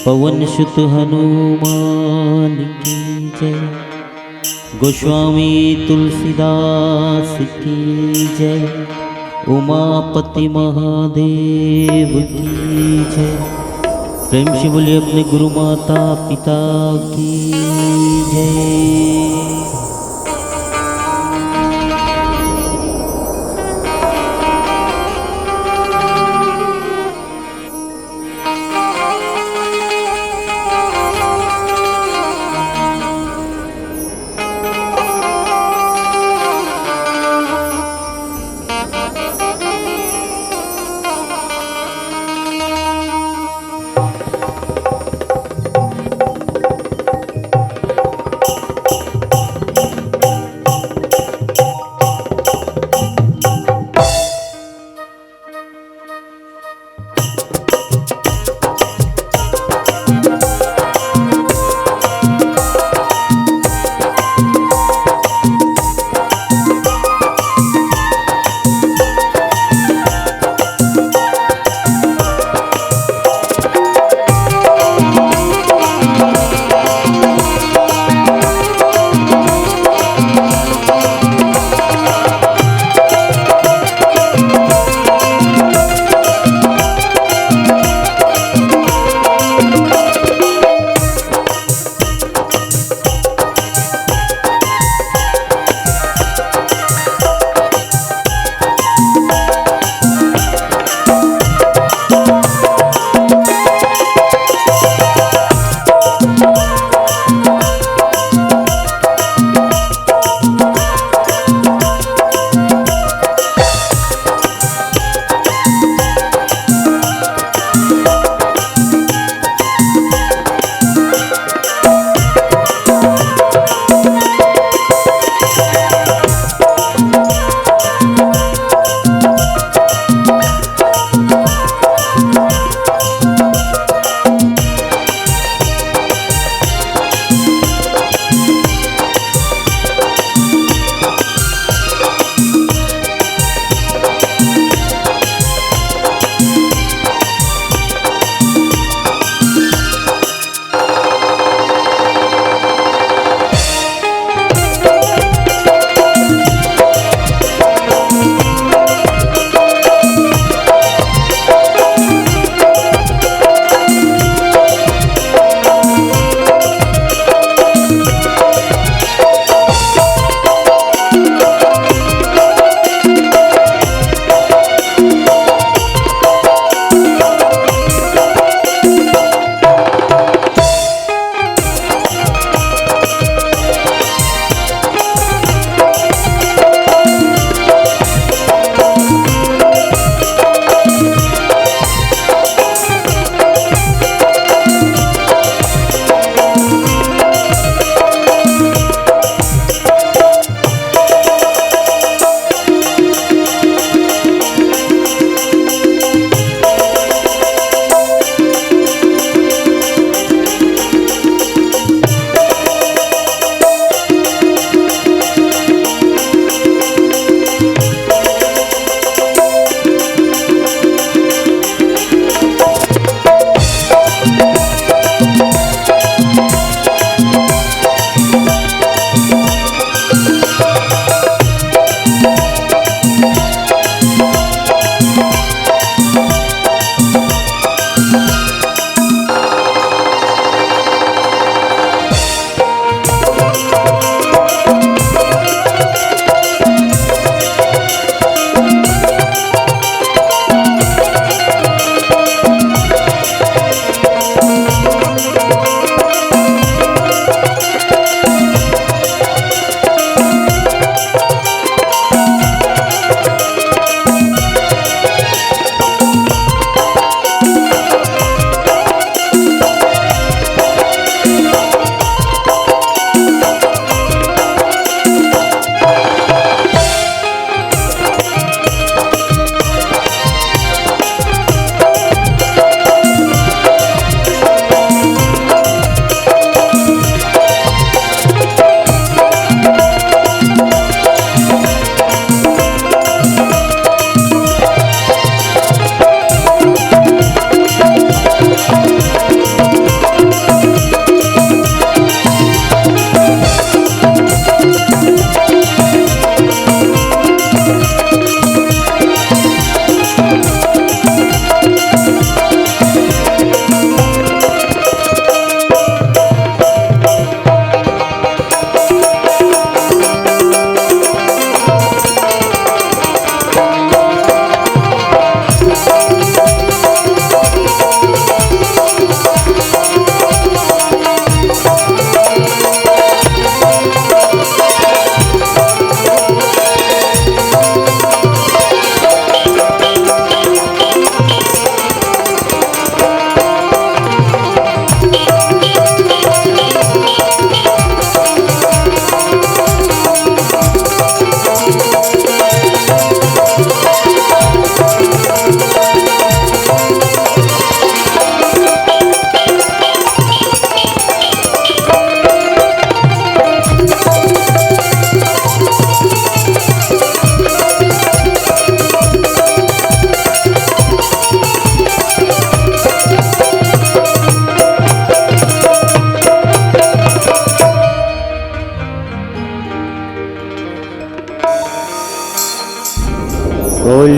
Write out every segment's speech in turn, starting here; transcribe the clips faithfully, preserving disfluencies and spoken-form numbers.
पवन सुत हनुमान की जय। गोस्वामी तुलसीदास की जय। उमापति महादेव की जय। प्रेम से बोलिए अपने गुरु माता पिता की जय।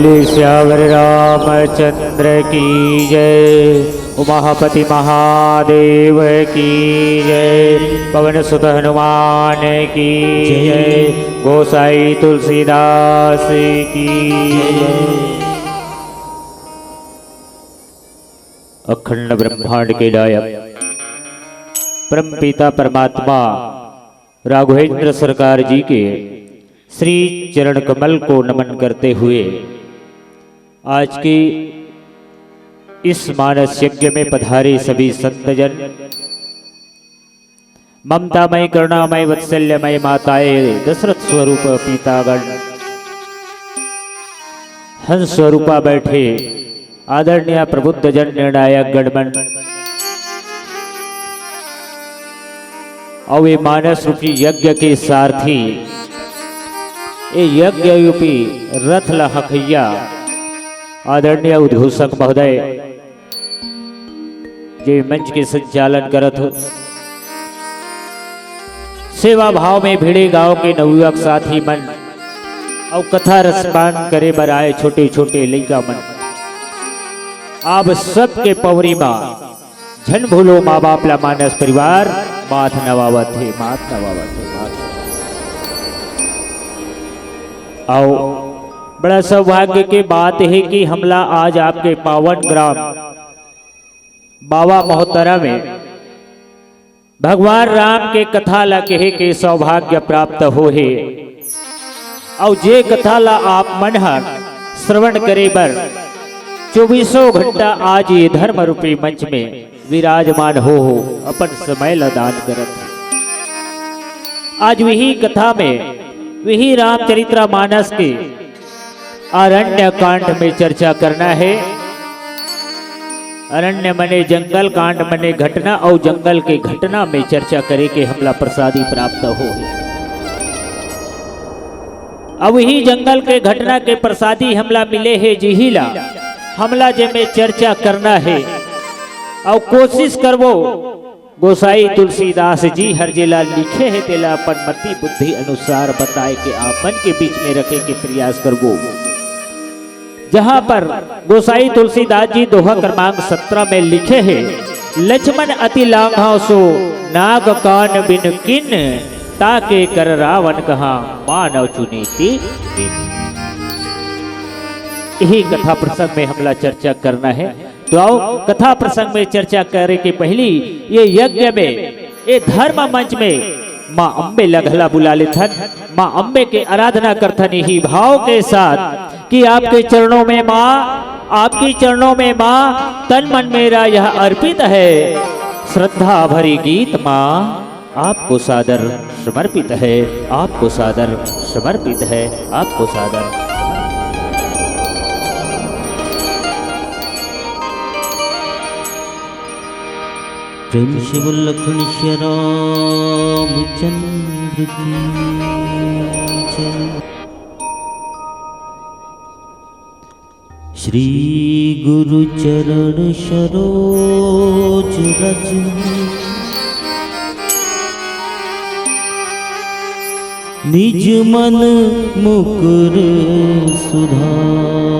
सियावर रामचंद्र की जय, उमापति महादेव की जय, पवन सुत हनुमान की जय, गोसाई तुलसीदास की जय। अखंड ब्रह्मांड के नायक परम पिता परमात्मा राघवेंद्र सरकार जी के श्री चरण कमल को नमन करते हुए आज के इस मानस यज्ञ में पधारे सभी संतजन, ममतामय करुणामय वात्सल्यमय माताएं, दशरथ स्वरूप पितागण, हंस स्वरूपा बैठे आदरणीय प्रबुद्ध जन निर्णायक गणमन, अउ ये मानस रूपी यज्ञ के सारथी, ये यज्ञ रूपी रथ ला हंकइया आदरणीय उद्घोषक महोदय, जे मंच के संचालन करत हो, सेवा भाव में भिड़े गांव के नवयुवक साथी मन अउ कथा रसपान करे बर आए छोटे छोटे लइका मन, आप सबके पवरी मा झन भूलो माँ बाप ला मानस परिवार, माथ नवावत हे, माथ नवावत हे, माथ। अउ बड़ा सौभाग्य के बात हे कि हमला आज आपके पावन ग्राम बावा महोत्तरा में भगवान राम के कथा ला कहे के सौभाग्य प्राप्त हो हे। अउ जे कथा ला आप मन ह श्रवण करे बर चौबीसों घंटा आज ये धर्म रूपी मंच में विराजमान हो, हो अपन समय ला दान करत हे। आज वही कथा में, वही रामचरित्र मानस के अरण्य कांड में चर्चा करना हे। अरण्य मने जंगल, कांड मने घटना, अउ जंगल के घटना में चर्चा करे के हमला प्रसादी प्राप्त हो हे। अब वही जंगल के घटना के प्रसादी हमला मिले हे, जिही ला हमला जे में चर्चा करना हे, अउ कोशिश करबो गोसाई तुलसीदास जी हर जेला लिखे हे, तेला अपन मति बुद्धि अनुसार बताए के आपन के बीच में रखे के प्रयास करबो। जहां पर गोसाई तुलसीदास जी दोहा क्रमांक सत्रह में लिखे हे, "लक्ष्मण अति लांघव सो नाग कान बिन किन, ताके कर रावण कहा मानव चुनीति बिन।" यही कथा प्रसंग में हमला चर्चा करना हे। तो आओ, कथा प्रसंग में चर्चा करे के पहिली ये यज्ञ में, ये धर्म मंच में माँ अम्बे ला घला बुला लेथन, माँ अम्बे के आराधना करथन यही भाव के साथ कि आपके चरणों में माँ, आपके चरणों में माँ, तन मन मेरा यह अर्पित है। श्रद्धा भरी गीत माँ, आपको सादर समर्पित है, आपको सादर समर्पित है, आपको सादर। प्रेम से बोल लखन सिया रामचंद्र की जय। श्री गुरु चरण सरोज रज, निज मन मुकुर सुधार।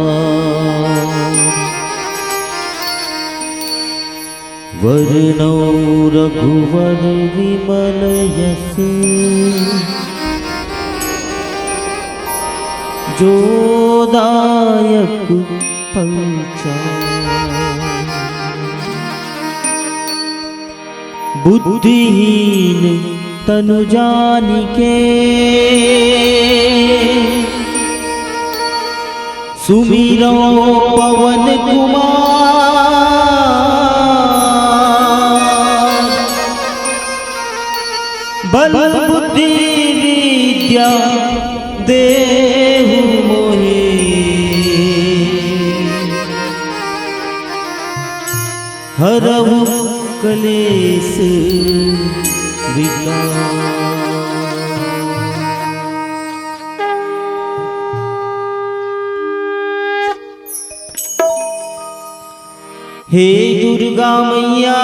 वरनौ रघुवर विमल यस, जो दायक फल चार। बुद्धिहीन तनु जानिके, सुमिरौ पवन कुमार। बल बुद्धि विद्या देहु मोहि, हरहु कलेश विकार। हे दुर्गा मैया,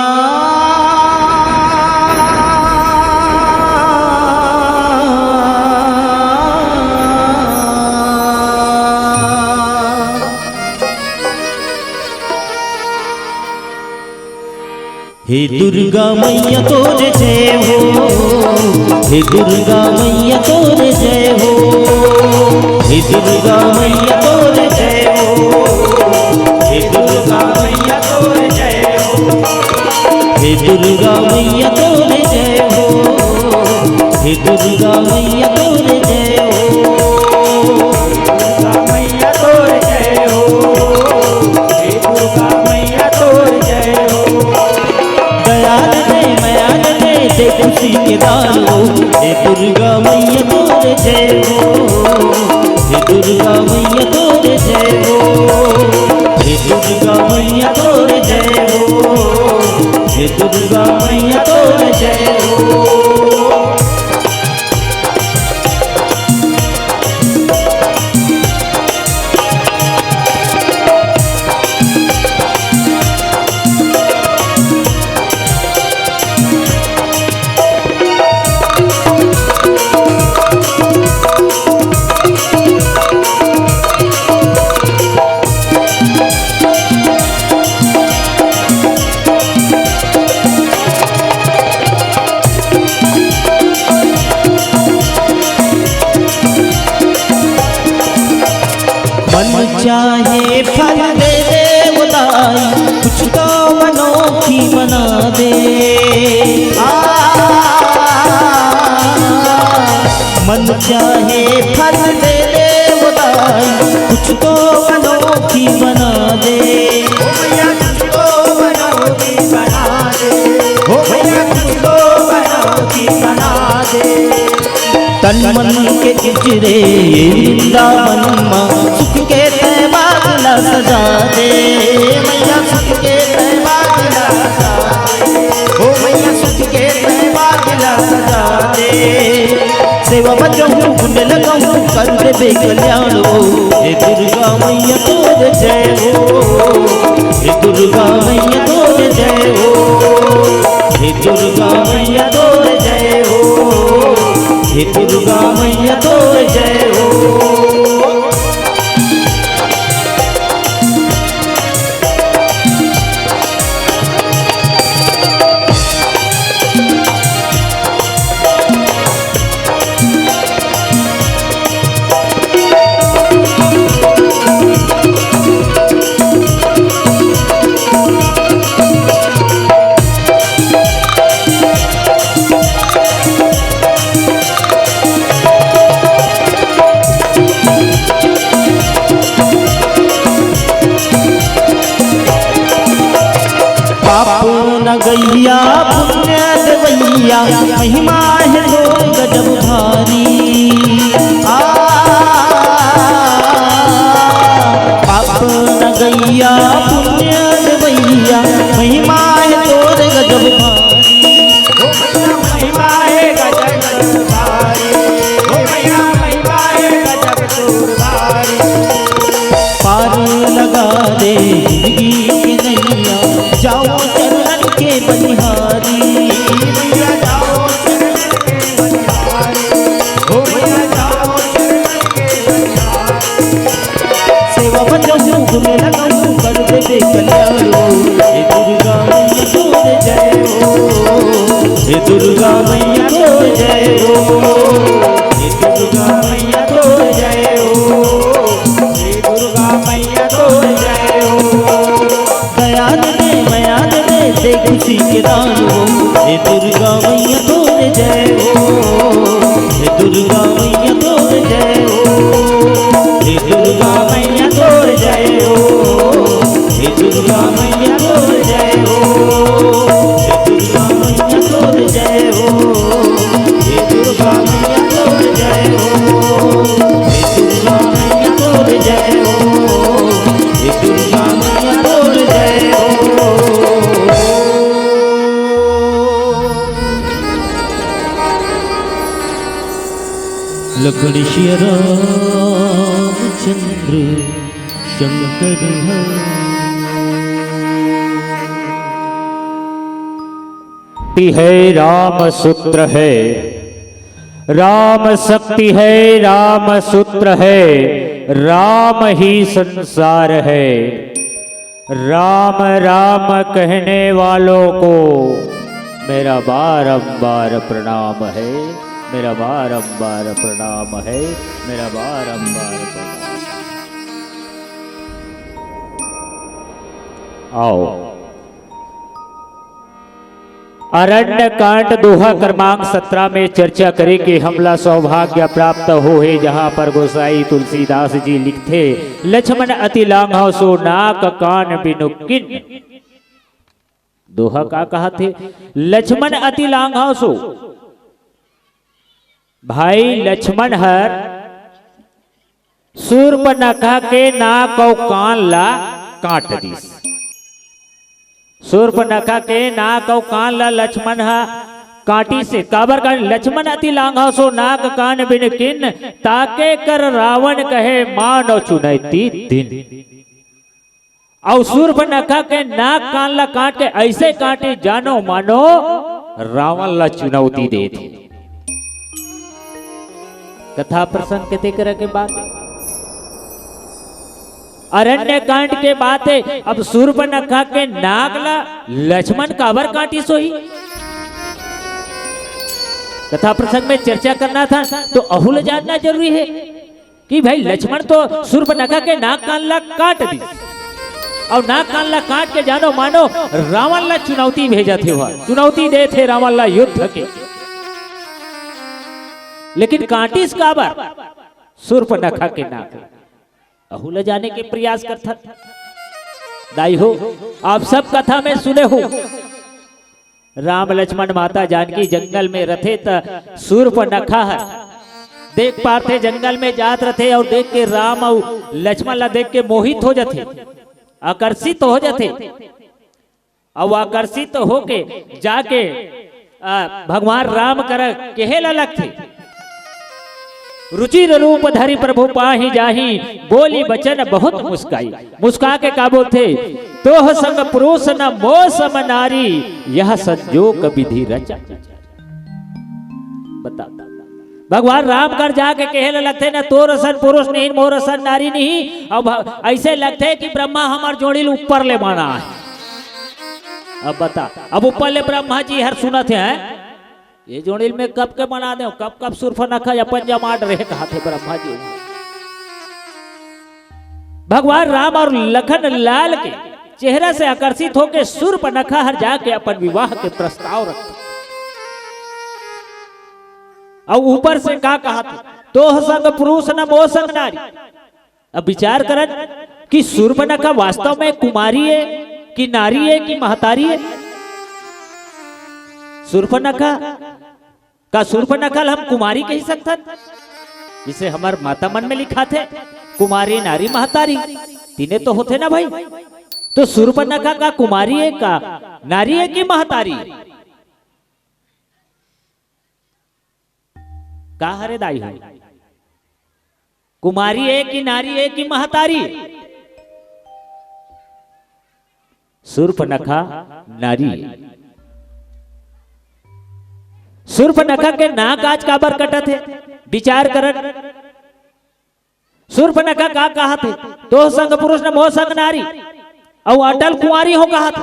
हे दुर्गा मैया तोर जय हो, हे दुर्गा मैया तोर जय हो, हे दुर्गा मैया तोर जय हो, हे दुर्गा मैया तोर जय हो, हे दुर्गा मैया तोर जय हो, हे दुर्गा मैया तोर जय हो। दुर्गा मैया तोर जय हो, हे दुर्गा मैया तोर जय हो। दया दे, मया दे, दे खुशी के दान हो। हे दुर्गा मैया तोर जय हो, हे दुर्गा मैया तोर जय हो, हे दुर्गा मैया तोर जय हो, हे दुर्गा मैया तोर जय हो। मन चाहे फल दे दे वो दाई, कुछ तो अनोखी बना दे। आ, मन चाहे फल दे दे वो दाई, कुछ तो अनोखी बना दे। ओ मैया, कुछ तो अनोखी बना दे। ओ मैया, कुछ तो अनोखी बना दे। तन मन के उजरे ये वृंदावन मा, सुख के तै बाग ला सजा दे। मैया, सुख के तै बाग ला सजा दे। ओ मैया, सुख के तै बाग ला सजा दे। सेवा बजहूँ गुण लगाहूँ, कर देबे कल्याण हो। हे दुर्गा मैया तोर जय हो, हे दुर्गा मैया तोर जय हो, हे दुर्गा मैया तोर जय हो, हे दुर्गा मैया तोर जय हो। पाप न गैया पुण्य देवैया, महिमा है तोर गजब भारी। आ, पाप न गैया पुण्य देवैया, महिमा है तोर गजब भारी। ओ मैया, महिमा है गजब भारी। ओ मैया, महिमा है गजब तोर भारी। पार लगा दे जिंदगी के नैया, जाओ चरणन के बलिहारी। मैया, जाओ चरणन के बलिहारी। ओ मैया, जाओ चरणन के बलिहारी। सेवा बजहूँ गुण लगाहूँ, कर देबे कल्याण हो। हे दुर्गा मैया तोर जय हो, हे दुर्गा मैया तोर जय हो, हे दुर्गा मैया तोर जय हो, हे दुर्गा मैया तोर जय हो। दया दे, मया दे, दे खुशी के दान हो। हे दुर्गा मैया तोर जय हो, हे दुर्गा मैया तोर जय हो, हे दुर्गा मैया तोर जय हो, हे दुर्गा मैया तोर जय हो, हे दुर्गा मैया तोर जय हो, हे दुर्गा मैया तोर जय हो, हे दुर्गा मैया तोर जय हो, हे दुर्गा मैया तोर जय हो। लखन सिया रामचंद्र शंकर है। शक्ति है, राम सूत्र है, राम शक्ति है, राम सूत्र है, राम ही संसार है। राम राम कहने वालों को मेरा बारंबार प्रणाम है, मेरा बारंबार प्रणाम है, मेरा बारंबार प्रणाम। आओ, अरण्य कांड दोहा क्रमांक सत्रह में चर्चा करे के हमला सौभाग्य प्राप्त हो हे, जहां पर गोसाई तुलसीदास जी लिखथे, लक्ष्मण अति लांघव सो नाक कान बिनु किन। दोहा का कहा थे? लक्ष्मण अति लांघव सो। भाई लक्ष्मण हर सूर्पनखा के नाक अउ कान ला काट दिस। सूर्पनखा के नाक अउ कान ला लक्ष्मण ह काटिस। काबर का? लक्ष्मण अति लांघव सो नाक कान बिनु किन, ताके कर रावण कहे मानो चुनैती दिन। अउ सूर्पनखा के नाक कान ला काट के अइसे काटे जानो मानो रावण ला चुनौती देथे। कथा प्रसंग के तेकरा के बात हे, अरण्य कांड के बात हे। अब सूर्पनखा के नाक ला लक्ष्मण काबर काटिस होही? कथा प्रसंग में चर्चा करना था तो अहू ला जानना जरूरी हे। कि भाई लक्ष्मण तो सूर्पनखा के नाक कान ला काट दिस अउ नाक कान ला काट के जानो मानो रावण ला चुनौती भेजत हे, चुनौती देथे रावण ला युद्ध के। लेकिन काटिस काबर सूर्पनखा के नाक? अहू ला जाने के प्रयास करथन। दाई हो, आप सब कथा में सुने हो, राम लक्ष्मण माता जानकी जंगल में रथे त सूर्पनखा हर देख पारथे, जंगल में जात रथे अउ देख के राम अउ लक्ष्मण ला देख के मोहित हो जथे, आकर्षित हो जथे। अउ आकर्षित होके जाके, आ, भगवान राम करा केहे ला लगथे, रुचिर रूप धरि प्रभु पाहि जाहि, बोली बचन बहुत मुस्काई। मुस्का के का बोलथे? तोह संग पुरुष न मो सम नारी, यह संजोग विधि रचा। बता, भगवान राम कर जाके केहे ला लगथे, न तोर असन पुरुष नहीं, मोर असन नारी नहीं। अब भ-, अइसे लगथे कि ब्रह्मा हमर जोड़ी ल ऊपर ले बना हे। अब बता, अब ऊपर ले ब्रह्मा जी हर सुनत हे, हैं? ये जोड़ी ल मैं कब के बना देंव, कब कब सूर्पनखा अपन जमात रहे, कहाथे ब्रह्मा जी। भगवान राम अउ लखन लाल के चेहरा से आकर्षित होके सूर्पनखा हर जाके अपन विवाह के प्रस्ताव रखथे। अउ ऊपर से का कहाथे, तोह संग पुरुष न मो संग नारी। अब विचार करन कि सूर्पनखा वास्तव में कुमारी हे कि नारी हे कि महतारी हे? सूर्पनखा, का सूर्पनखा ल हम कुमारी कहि सकथन? जिसे हमर माता मन में लिखाथे, कुमारी नारी महतारी, तीने तो होथे ना भाई। तो सूर्पनखा का कुमारी हे, का नारी हे कि महतारी हे? का हरे दाई हो? कुमारी हे कि नारी हे कि महतारी? सूर्पनखा नारी हे। सूर्पनखा के नाक आज काबर कटत हे? विचार करन। सूर्पनखा का कहाथे? तोह संग पुरुष न मो संग नारी। अउ अटल कुंवारी हों कहाथे।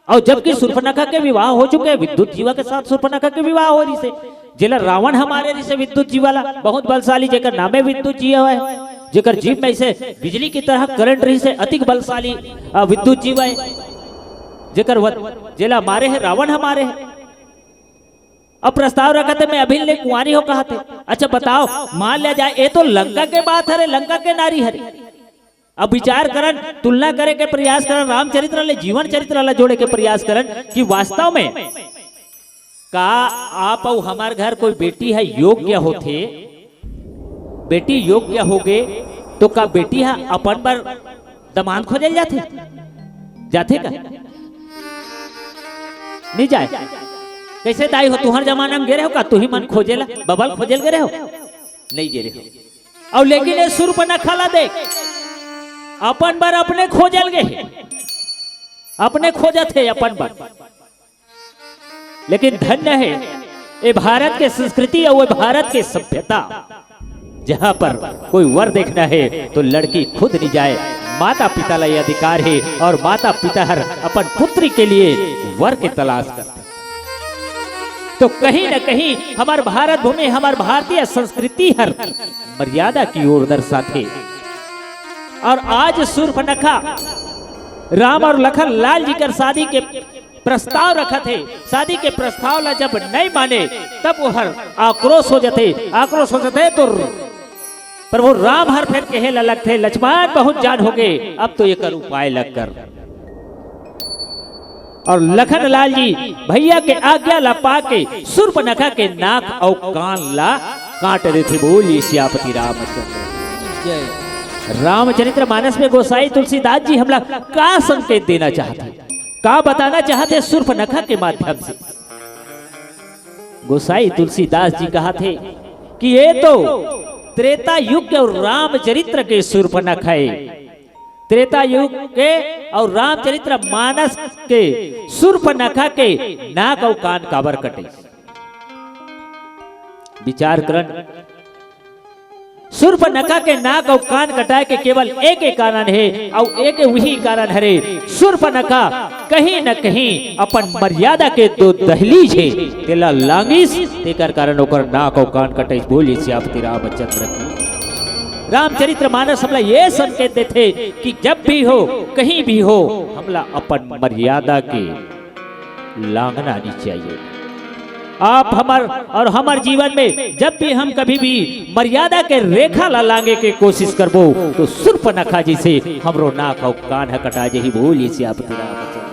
अउ जबकि सूर्पनखा के विवाह हो चुके हे, विद्युत जीवा के साथ सूर्पनखा के विवाह हो रिहिसे, जेला रावण ह मारे रिहिसे विद्युत जीवा ला, बहुत बलशाली, जेकर नामे विद्युत जीवा हे, जेकर जीभ में से बिजली की तरह करंट रिहिसे, अतिक बलशाली, अ, विद्युत जीवा हे, जेकर वध, जेला मारे हे, रावण ह मारे हे। अब प्रस्ताव रखत हे, मैं अभी ले कुंवारी हों कहाथे। अच्छा बताओ, मान लिया जाए, ये तो लंका के बात हरे, लंका के नारी हरे। अब विचार करन, तुलना करे के प्रयास करन, रामचरित्र ले जीवन चरित्र ला जोड़े के प्रयास करन कि वास्तव में का आप अउ हमर घर कोई बेटी ह योग्य होथे, बेटी योग्य होगे तो का बेटी ह अपन बर दमांद खोजे ल जाथे? जाथे का? नइ जाय। कइसे दाई हो, तुंहर जमाना में गे रहे हो का, तुंही मन खोजे ला, बबा ल खोजे ल गे रहे हो? नइ गे रहे हो। अउ लेकिन ये सूर्पनखा ला देख, अपन बर अपने खोजे ल गे हे, अपने खोजत हे अपन बर। लेकिन धन्य हे ये भारत के संस्कृति अउ ये भारत के सभ्यता, जहां पर कोई वर देखना हे तो लड़की खुद नइ जाय, माता पिता ला ये अधिकार हे और माता पिता हर अपन पुत्री के लिए वर के तलाश करथे। तो कहीं न कहीं हमर भारत भूमि, हमर भारतीय संस्कृति हर मर्यादा की ओर दर्शाथे। और आज सूर्पनखा राम और लखन लाल जी कर शादी के प्रस्ताव रखत हे, शादी के प्रस्ताव ला जब नहीं माने, तब वो हर आक्रोश हो जाथे। आक्रोश हो जाथे तो प्रभु राम हर फेर कहे ला लगथे, "लक्ष्मण, बहुत जान होगे, अब तो एकर उपाय लग कर।" और लखन लाल जी भैया के आज्ञा ला पाके सूर्पनखा के नाक अउ कान ला काट देथे। बोलिए सियापति रामचंद्र। जय। रामचरित्र मानस में गोसाई तुलसीदास जी हमला का संकेत देना चाहथे, का बताना चाहथे सूर्पनखा के माध्यम से? गोसाई तुलसीदास जी कहाथे कि ये तो त्रेता युग के और रामचरित्र के सूर्पनखा हे। त्रेता युग के और रामचरित्र मानस के सूर्पनखा के नाक अउ कान काबर कटे? विचार करन। सूर्पनखा के नाक अउ कान कटाए के केवल एक ही कारण हे, अउ एक वही कारण हरे, सूर्पनखा कहीं न कहीं अपन मर्यादा के दो दहलीज हे, तेला लांगिस, तेकर कारण ओकर नाक अउ कान कटाइस। बोलिए सियापति रामचंद्र की। रामचरित्र मानस हमला ये संकेत देथे कि जब भी हो, कहीं भी हो, हमला अपन मर्यादा के लांघना नहीं चाहिए। आप हमर और हमर जीवन में जब भी हम कभी भी मर्यादा के रेखा ला लांघे के कोशिश करबो, तो सूर्पनखा जैसे हमरो नाक अउ कान ह कटा जही। बोलिए सियापति रामचंद्र।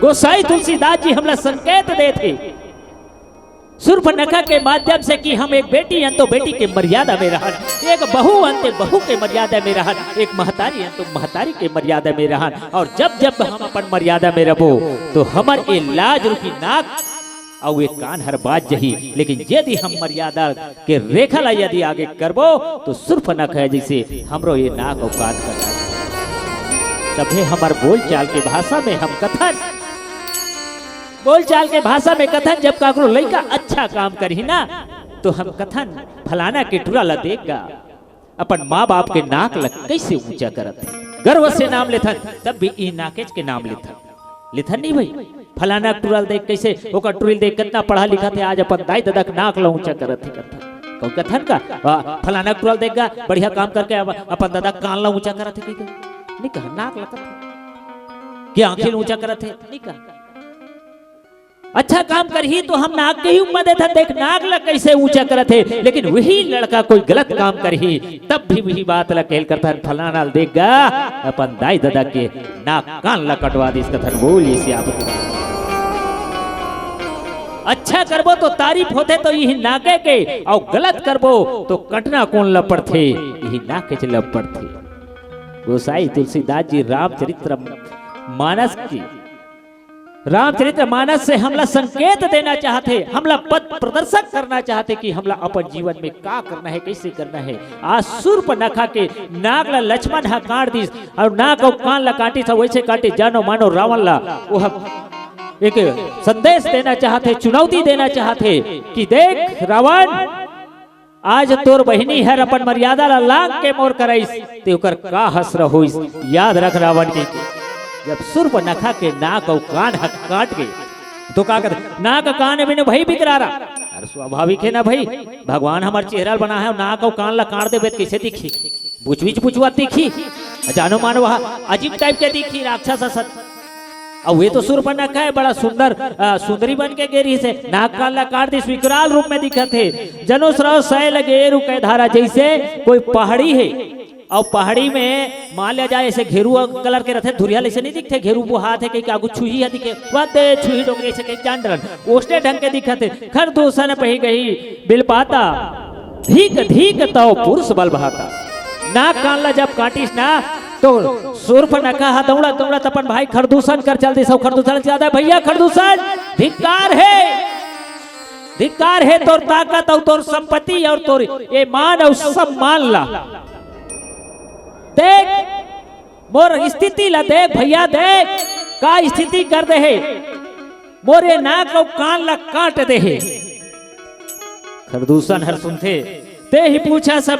गोसाई तुलसीदास जी हमला संकेत देथे सूर्पनखा के माध्यम से कि हम एक बेटी हन तो बेटी के मर्यादा में रहन, एक बहू हन ते बहू के मर्यादा में रहन, एक महतारी हन तो महतारी के मर्यादा में रहन। और जब जब हम अपन मर्यादा में रहबो, तो हमर ये लाज रूपी नाक अउ ये कान हर बाज जही। लेकिन यदि हम मर्यादा के रेखा ला यदि आगे करबो, तो सूर्पनखा जैसे हमरो ये नाक अउ कान कटा। तभे हमर बोलचाल के भाषा में हम कथन, बोलचाल के भाषा में कथन, जब काकरो लइका अच्छा काम करही ना, तो हम कथन, "फलाना के टुरा ला देख गा, अपन माँ बाप के नाक ला कैसे ऊंचा करत हे।" गर्व से नाम लेथन, तब भी ई नाकेच के नाम लेथन। लेथन नहीं भाई, फलाना के टुरा ला देख, कैसे ओकर टुरी ला देख, कितना पढ़ा लिखा थे, आज अपन दाई ददा के नाक ला ऊंचा करत हे, करत हे। कहूँ कथन का, "वाह, फलाना के टुरा ला देख गा, बढ़िया काम करके अब अपन ददा के कान ला ऊंचा करत हे," कही नहीं कहा, नाक ला करत हे। कि आंखी ला ऊंचा करत हे, नहीं कहा। अच्छा काम करही तो हम नाक के ही उम्मा देथन, देख नाक ला कैसे ऊंचा करत हे। लेकिन वही लड़का कोई गलत काम करही, तब भी वही बात ला कहल करथन, "फलाना ला देख गा, अपन दाई ददा के नाक कान ला कटवा दिस," कथन। बोलिए सियापति। अच्छा करबो तो तारीफ होथे तो यही नाके के, अउ गलत करबो तो कटना कोन ला पड़थे? यही नाकेच ला पड़थे। गोसाई तुलसीदास जी रामचरित्र मानस की रामचरित्र मानस से हमला संकेत देना चाहथे, हमला पथ प्रदर्शक करना चाहथे कि हमला अपन जीवन में का करना हे, कैसे करना हे। आज सूर्पनखा के नाक ला लक्ष्मण हा काट दिस अउ नाक अउ कान ला काटिस, अउ वैसे काटे जानो मानो रावण ला। वो हम एक संदेश देना चाहथे, चुनौती देना चाहथे कि देख रावण, आज तोर बहिनी हर अपन मर्यादा ला लांघ के मोर करा आइस, ते ओकर का हसर होइस। याद रख रावण के, जब सूर्पनखा के नाक अउ कान ह काट के, तो का कहत, "नाक कान बिन भई बिकरारा।" अरे स्वाभाविक हे ना भाई, भगवान हमर चेहरा ल बनाए हे, नाक अउ कान ला काट देबे त कइसे दिखही? बुचविच बुचवा दिखही, जानो मानो वह अजीब type के दिखही, राक्षस असन। अउ ये तो सूर्पनखा हे, बड़ा सुंदर, अ, सुंदरी बन के गे रहिस हे, नाक कान ला काट दिस, विकराल रूप में दिखत हे। जनो स्रव सय लगे रुके धारा, जइसे कोई पहाड़ी हे, अउ पहाड़ी में मान लिया जाए, ऐसे घेरू colour के रथे, धुरिहा ल ऐसे नहीं दिखथे, घेरू बोहात हे, कहीं के आगू छुही ह दिखे, वह दे छुही डोंगरी ऐसे कहीं जान डरन, ओसने ढंग के दिखत हे। खरदूषण पही गही बिलपाता, धीक धीक तव पुरुष बल बहाता। नाक कान ला जब काटिस ना, तो सूर्पनखा ह दौड़त दौड़त अपन भाई खरदूषण कर चल दिस। अउ खरदूषण ज्यादा, "भैया खरदूषण, धिक्कार हे, धिक्कार हे तोर ताकत अउ तोर संपत्ति अउ तोर ये मान अउ सम्मान ला। देख मोर स्थिति ला देख भैया, देख का स्थिति कर दे हे, मोर ये नाक अउ कान ला काट दे हे।" खरदूषण हर सुनथे, ते ही पूछा सब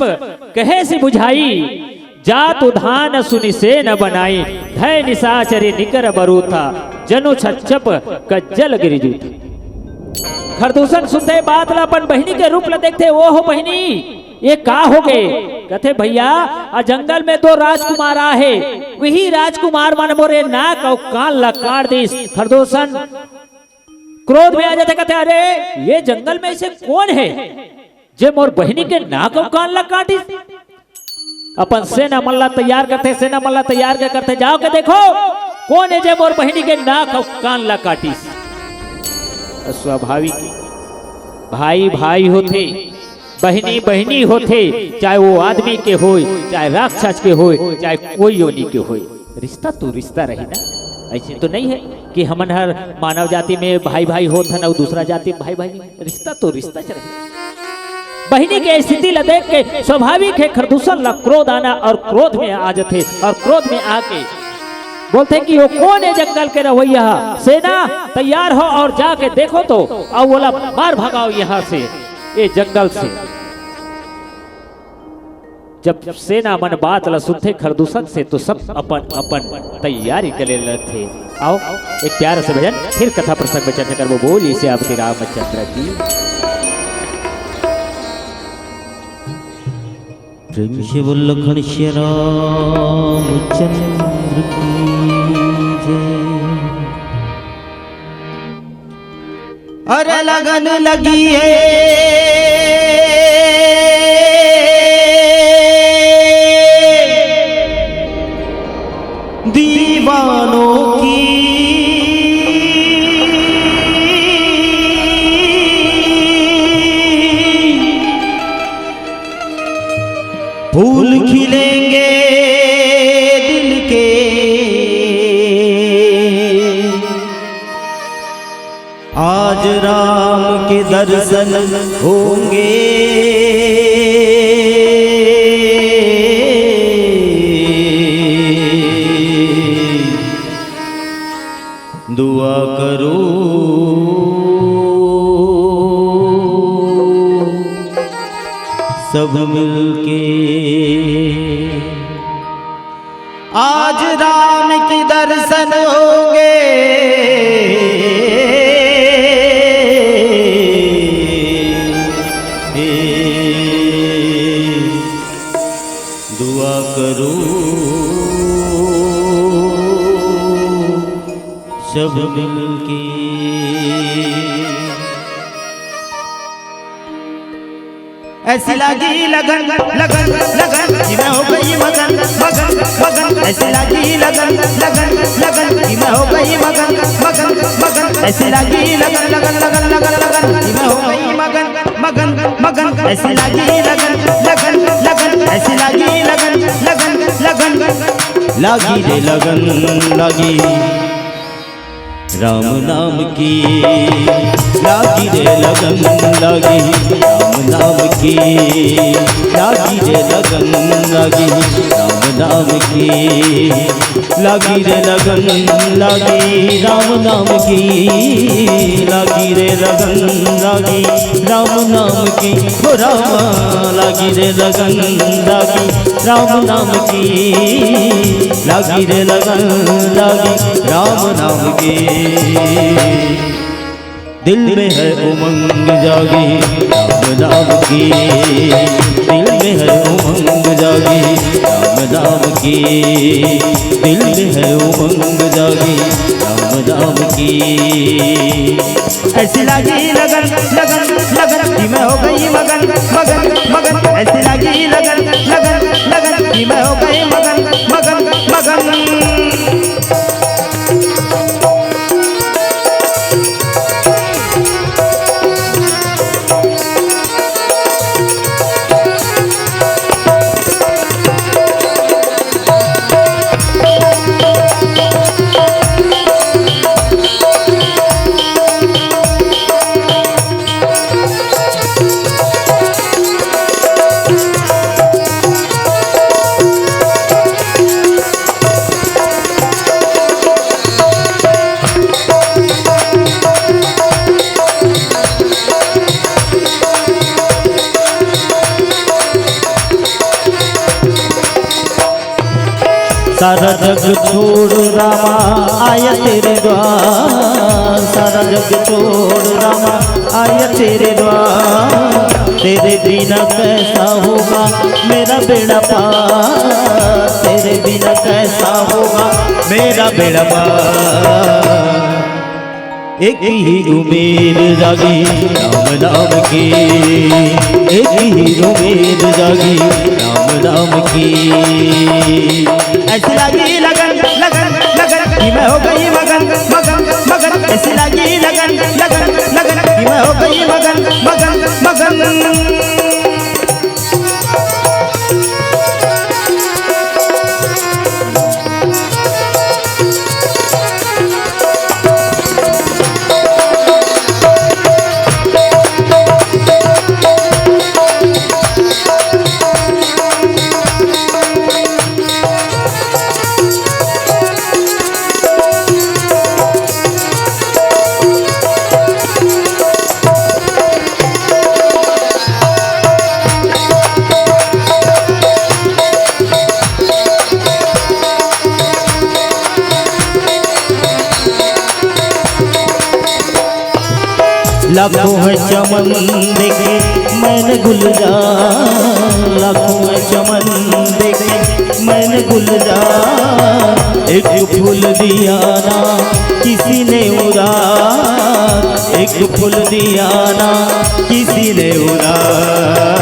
कहे से बुझाई, जात उधान सुनि सेन बनाई, धय निसाचरी निकर बरूथा, जनु छछप कज्जल गिरि जूथा। खरदूषण सुनथे बात ला, अपन बहिनी के रूप ला देखथे, "ओ हो बहिनी, ये का हो गे?" कथे, "भैया, आ जंगल में दो राजकुमार आहे, वही राजकुमार मन मोरे नाक अउ कान ला काट दिस।" खरदूषण क्रोध में आ जाथे, कथे, "अरे, ये जंगल में ऐसे कोन हे, जे मोर बहिनी के नाक अउ कान ला काटिस?" अपन सेना मन ला तैयार करथे, सेना मन ला तैयार के करथे, "जाओ के देखो, कोन हे जे मोर बहिनी के नाक अउ कान ला काटिस?" स्वाभाविक, भाई भाई होथे, बहिनी बहिनी होथे, चाहे वो आदमी के होय, चाहे राक्षस के होय, चाहे कोई योनि के होय, रिश्ता तो रिश्ता रही ना। ऐसे तो नहीं है कि हमन हर मानव जाति में भाई भाई होत हन अउ दूसरा जाति में भाई भाई नहीं। रिश्ता तो रिश्ता च रही। बहिनी के स्थिति ला देख के स्वाभाविक है खरदूषण ला क्रोध आना, और क्रोध में आ जाथे और क्रोध में आके बोलथे कि वो कोन हे जंगल के रहवैया ह? सेना तैयार हो और जाके देखो तो, अउ ओला मार भगाओ यहाँ से, ये जंगल से। जब सेना मन बात ला सुनथे खरदूषण से, तो सब अपन अपन तैयारी करे लगथे। आओ, एक प्यारा से भजन, फिर कथा प्रसंग में चर्चा करबो। बोलिए श्री आपके रामचंद्र की। प्रेम से बोल लखन श्री रामचंद्र की जय। अरे लगन लगी है दीवानों की। फूल खिलेंगे दिल के, आज राम के दर्शन होंगे। दुआ करो सब मिलके, आज राम के दर्शन होंगे। दुआ करो सब मिलके। ऐसी लागी लगन, लगन, लगन, कि मैं हो गई मगन, मगन, मगन। ऐसी लागी लगन, लगन, लगन, कि मैं हो गई मगन, मगन, मगन। ऐसी लागी लगन, लगन, लगन, लगन, लगन, कि मैं हो गई मगन, मगन, मगन। ऐसी लागी लगन, लगन, लगन, ऐसी लागी लगन, लगन, लगन। लागी रे लगन, लागी राम नाम की। लागी रे लगन, लागी राम नाम की। लागी रे लगन, लागी राम नाम की। लागी रे लगन, लागी राम नाम की। लागी रे लगन, लागी राम नाम की। ओ राम, लागी रे लगन, लागी राम नाम की। लागी रे लगन, लागी राम नाम की। दिल में है उमंग जागी राम नाम की। दिल में है उमंग जागी राम नाम की। दिल में है उमंग जागी राम नाम की। ऐसी लागी लगन, लगन, लगन, कि मैं हो गई मगन, मगन, मगन। ऐसी लागी लगन, लगन, लगन, कि मैं हो गई मगन, मगन, मगन। सारा जग छोड़ रामा आया तेरे द्वार, सारा जग छोड़ रामा आया तेरे द्वार। तेरे बिना कैसा होगा मेरा बेड़ा पार, तेरे बिना कैसा होगा मेरा बेड़ा पार। एक ही उम्मीद जागी राम नाम की, एक ही उम्मीद जागी राम नाम की। ऐसी लगी लगन, लगन, लगन कि मैं हो गई मगन, मगन, मगन। ऐसी लगी लगन, लगन, लगन कि मैं हो गई मगन, मगन, मगन। लाखों है चमन देखे मैंने गुलजार, लाखों है चमन देखे मैंने गुलजार। एक फूल दिया ना किसी ने उधार, एक फूल दिया ना किसी ने उधार।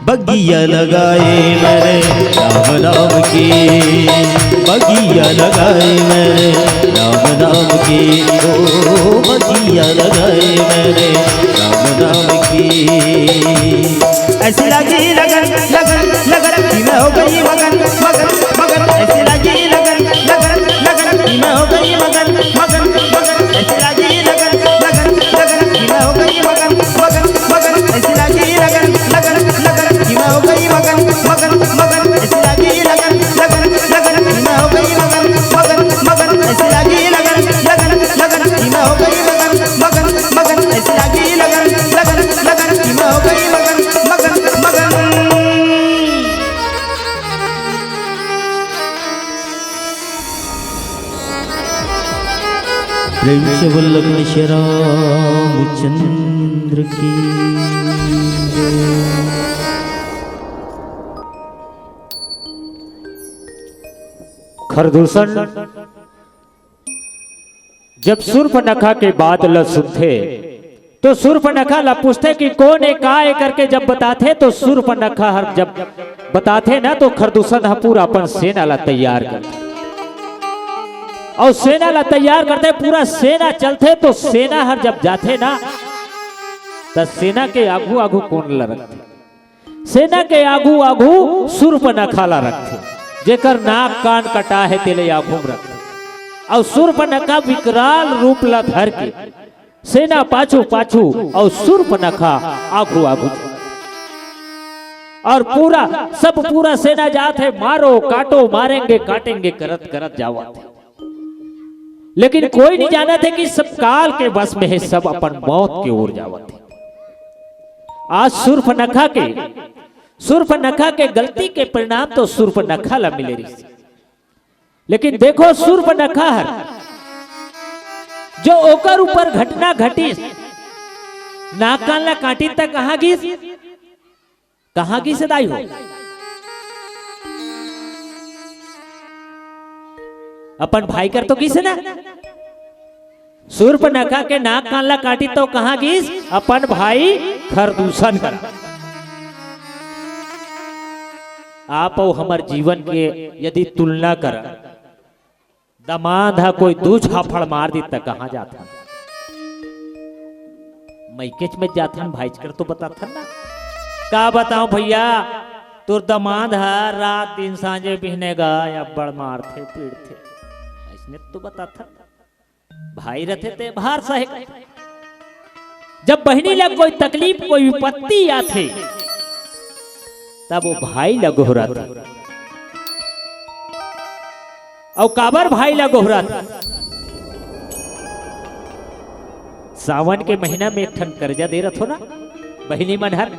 बगिया लगाए मैंने राम नाम की, बगिया लगाए मैंने राम नाम की, ओ बगिया लगाए मैंने राम नाम की। ऐसी लगी लगन, लगन, लगन कि मैं हो गई मगन, मगन, मगन। ऐसी लगी लगन, लगन, लगन कि मैं हो गई मगन, मगन, मगन। ऐसी लगी लगन, लगन, लगन कि मैं हो गई मगन, मगन, मगन। ऐसी लगी लगन, लगन, लगन कि मैं हो गई मगन, मगन, मगन। ऐसी लगी लगन, लगन, लगन कि मैं हो गई मगन, मगन, मगन। ऐसी लगी लगन, लगन, लगन कि मैं हो गई मगन, मगन, मगन। ऐसी लगी लगन, लगन, लगन कि मैं हो गई मगन, मगन, मगन। प्रेम से बोल लखन श्री रामचंद्र की। खरदूषण जब सूर्पनखा के बात ल सुनथे, तो सूर्पनखा ल पूछथे कि कोन ए, का ए करके जब बताथे, तो सूर्पनखा हर जब बताथे ना, तो खरदूषण ह पूरा अपन सेना ल तैयार करथे। अउ सेना ल तैयार करथे, पूरा सेना चलथे, तो सेना हर जब जाथे ना, त सेना के आघू आघू कोन ल रखथे? सेना के आघू आघू सूर्पनखा ला रखथे, जेकर नाक कान कटा हे तेले आघू म रखथे। अउ सूर्पनखा विकराल रूप ला धर के सेना पाछू पाछू अउ सूर्पनखा आघू आघू। अउ पूरा सब पूरा सेना जात हे, मारो काटो मारेंगे काटेंगे करत करत जावत हे। लेकिन कोई नहीं जानत हे कि सब काल के बस में हे, सब अपन मौत के ओर जावत हे। आज सूर्पनखा के, सूर्पनखा के गलती के परिणाम तो सूर्पनखा ला मिले रहिस। लेकिन देखो सूर्पनखा हर जो ओकर ऊपर घटना घटिस, नाक कान ला काटिस त कहाँ गिस? कहाँ गिस दाई हो? अपन भाई कर तो गिस ना? सूर्पनखा के नाक कान ला काटिस तो कहाँ गिस? अपन भाई खरदूषण कर। आप अउ हमर जीवन के यदि तुलना कर, दमांद ह कोई दू झापड़ मार दी त कहाँ जाथन? मइकेच में जाथन, भाईच कर तो बताथन ना। का बताओ भैया, तोर दमांद ह रात दिन सांझे बिहने गा अब्बड़ मारथे पीटथे, अइसने तो बताथन। भाई रथे ते भार सहे। जब बहिनी ला कोई तकलीफ, कोई विपत्ति आथे, तब वो भाई ला गोहराथे। अउ काबर भाई ला गोहराथे? सावन के महीना में एक ठन करजा दे रथो ना बहिनी मन हर,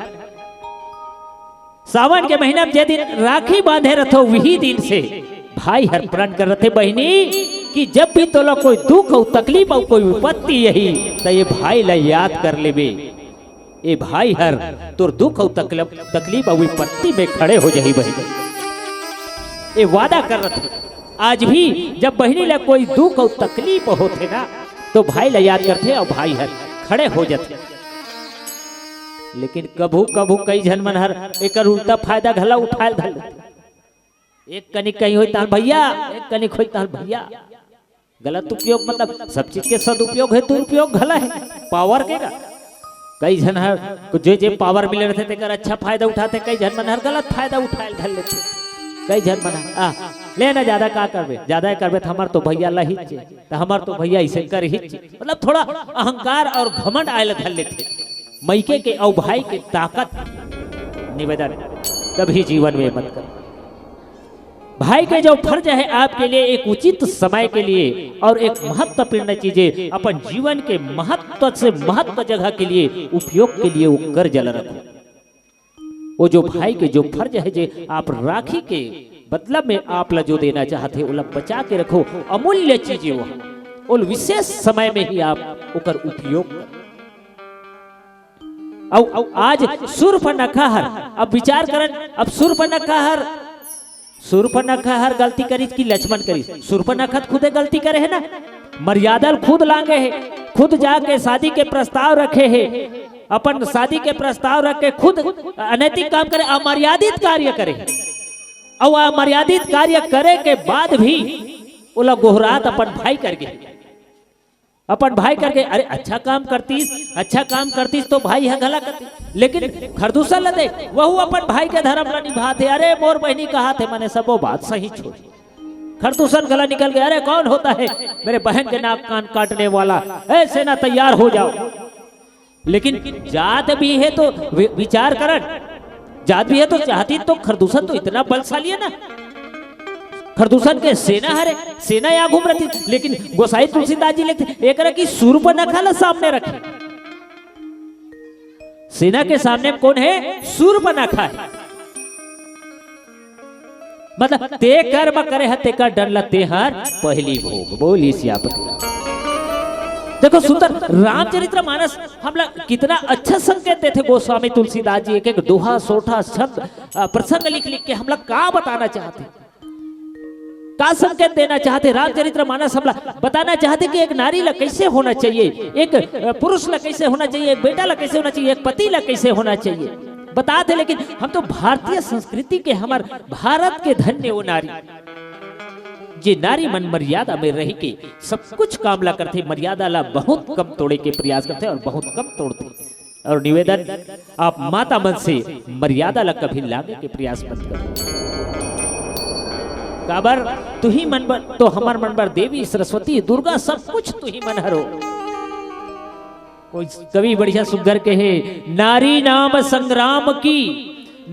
सावन के महीना में जे दिन राखी बांधे रथो, वही दिन से भाई हर प्रण कर रथे बहिनी कि जब भी तोला कोई दुख अउ तकलीफ अउ कोई विपत्ति यही, त ये भाई ला याद कर लेबे। ए भाई हर तोर दुख अउ तकलीफ, तकलीफ अउ विपत्ति में खड़े हो जाही बहिनी। ए वादा कर रथे। आज भी जब बहिनी ला कोई दुख अउ तकलीफ होथे ना, तो भाई ला याद करथे अउ भाई हर खड़े हो जाथे। लेकिन कभू कभू कई झन मन हर एकर उल्टा फायदा घला उठाए धर लेथे। एक कनिक कहीं होई ताल भैया, एक कनिक होई ताल भैया। गलत उपयोग, मतलब सब चीज के सदुपयोग है, दुरुपयोग घला है। पावर के का कई झन हर जे जे पावर मिले रहथे तेकर अच्छा फायदा उठाथे, कई झन मन हर गलत फायदा उठाए धर लेथे। कई झन मन हर, आ, ले ना, ज्यादा का करबे, ज्यादा करबे त हमर तो भैया लहिच, त हमर तो भैया इसे कर हिच, मतलब थोड़ा अहंकार अउ घमंड आए धर लेथे। मइके के अउ भाई के ताकत, निवेदन, कभी जीवन में मत कर। भाई के जो फर्ज है आपके लिए एक उचित समय के लिए और एक महत्वपूर्ण चीजें अपन जीवन के महत्व से महत्व जगह के लिए उपयोग के लिए वो कर्ज ला रखो। वो जो भाई के जो फर्ज है जे आप राखी के बदला में आप ला जो देना चाहते ओला बचा के रखो। अमूल्य चीजें वो, वो विशेष समय में ही आप ओकर उपयोग करो। अउ, अउ आज सूर्पनखा हर, अब विचार करन, अब सूर्पनखा हर, सूर्पनखा हर गलती करिस कि लक्ष्मण करिस? सूर्पनखा त खुदे गलती करे है ना, मर्यादा ल खुद लांगे है, खुद जाके शादी के प्रस्ताव रखे है, अपन शादी के प्रस्ताव रख के खुद अनैतिक काम करे, अमर्यादित कार्य करे है। अउ अमर्यादित कार्य करे के बाद भी ओला गोहरात अपन भाई कर गे। अपन भाई करके, अरे अच्छा काम करतीस, अच्छा काम करतीस तो भाई ह घला करतीस। लेकिन खरदूसन ल देख, वहू अपन भाई के धर्म ल निभात हे। अरे मोर बहिनी कहात हे, मने सबो बात सही छोड़। खरदूसन घला निकल गया, अरे कौन होता है मेरे बहन के नाक कान काटने वाला? ए सेना तैयार हो जाओ। लेकिन जात भी है तो वि-, विचार करन, जात भी है तो चाहती तो खरदूसन तो इतना बलशाली है ना, खरदूसन के सेना हरे, सेना या घूम रही थी, लेकिन गोसाई तुलसीदास जी लिखते एकरा की सूर्पनखा ला सामने रखे। सेना के सामने कौन है? सूर्पनखा है। मतलब ते कर्म करे ह तेकर डर ल तेहर पहली भोग। बोली सियापति राम। देखो सुंदर रामचरित्र मानस हमला कितना अच्छा संकेत देथे गोस्वामी तुलसीदास जी। एक एक दोहा, सोठा, छंद, अ, प्रसंग लिख लिख के हमला का बताना चाहते, का संकेत देना चाहते? रामचरित्र मानस हमला बताना चाहते कि एक नारी ला कैसे होना चाहिए, एक, अ, पुरुष ला कैसे होना चाहिए, एक बेटा ला कैसे होना चाहिए, एक पति ला कैसे होना चाहिए, बता दे। लेकिन हम तो भारतीय संस्कृति के, हमर भारत के धन्य वो नारी, जे नारी मन मर्यादा में रह के सब कुछ काम ला करथे, मर्यादा ला बहुत कम तोड़े के प्रयास करथे अउ बहुत कम तोड़थे। अउ निवेदन, आप माता मन से मर्यादा ला कभी लांगे के प्रयास मत करो। काबर तुही मन बर, तो हमर मन बर देवी सरस्वती दुर्गा सब कुछ तुही मन हरो। कोई कवि बढ़िया सुग्घर कहे, नारी नाम संग्राम की,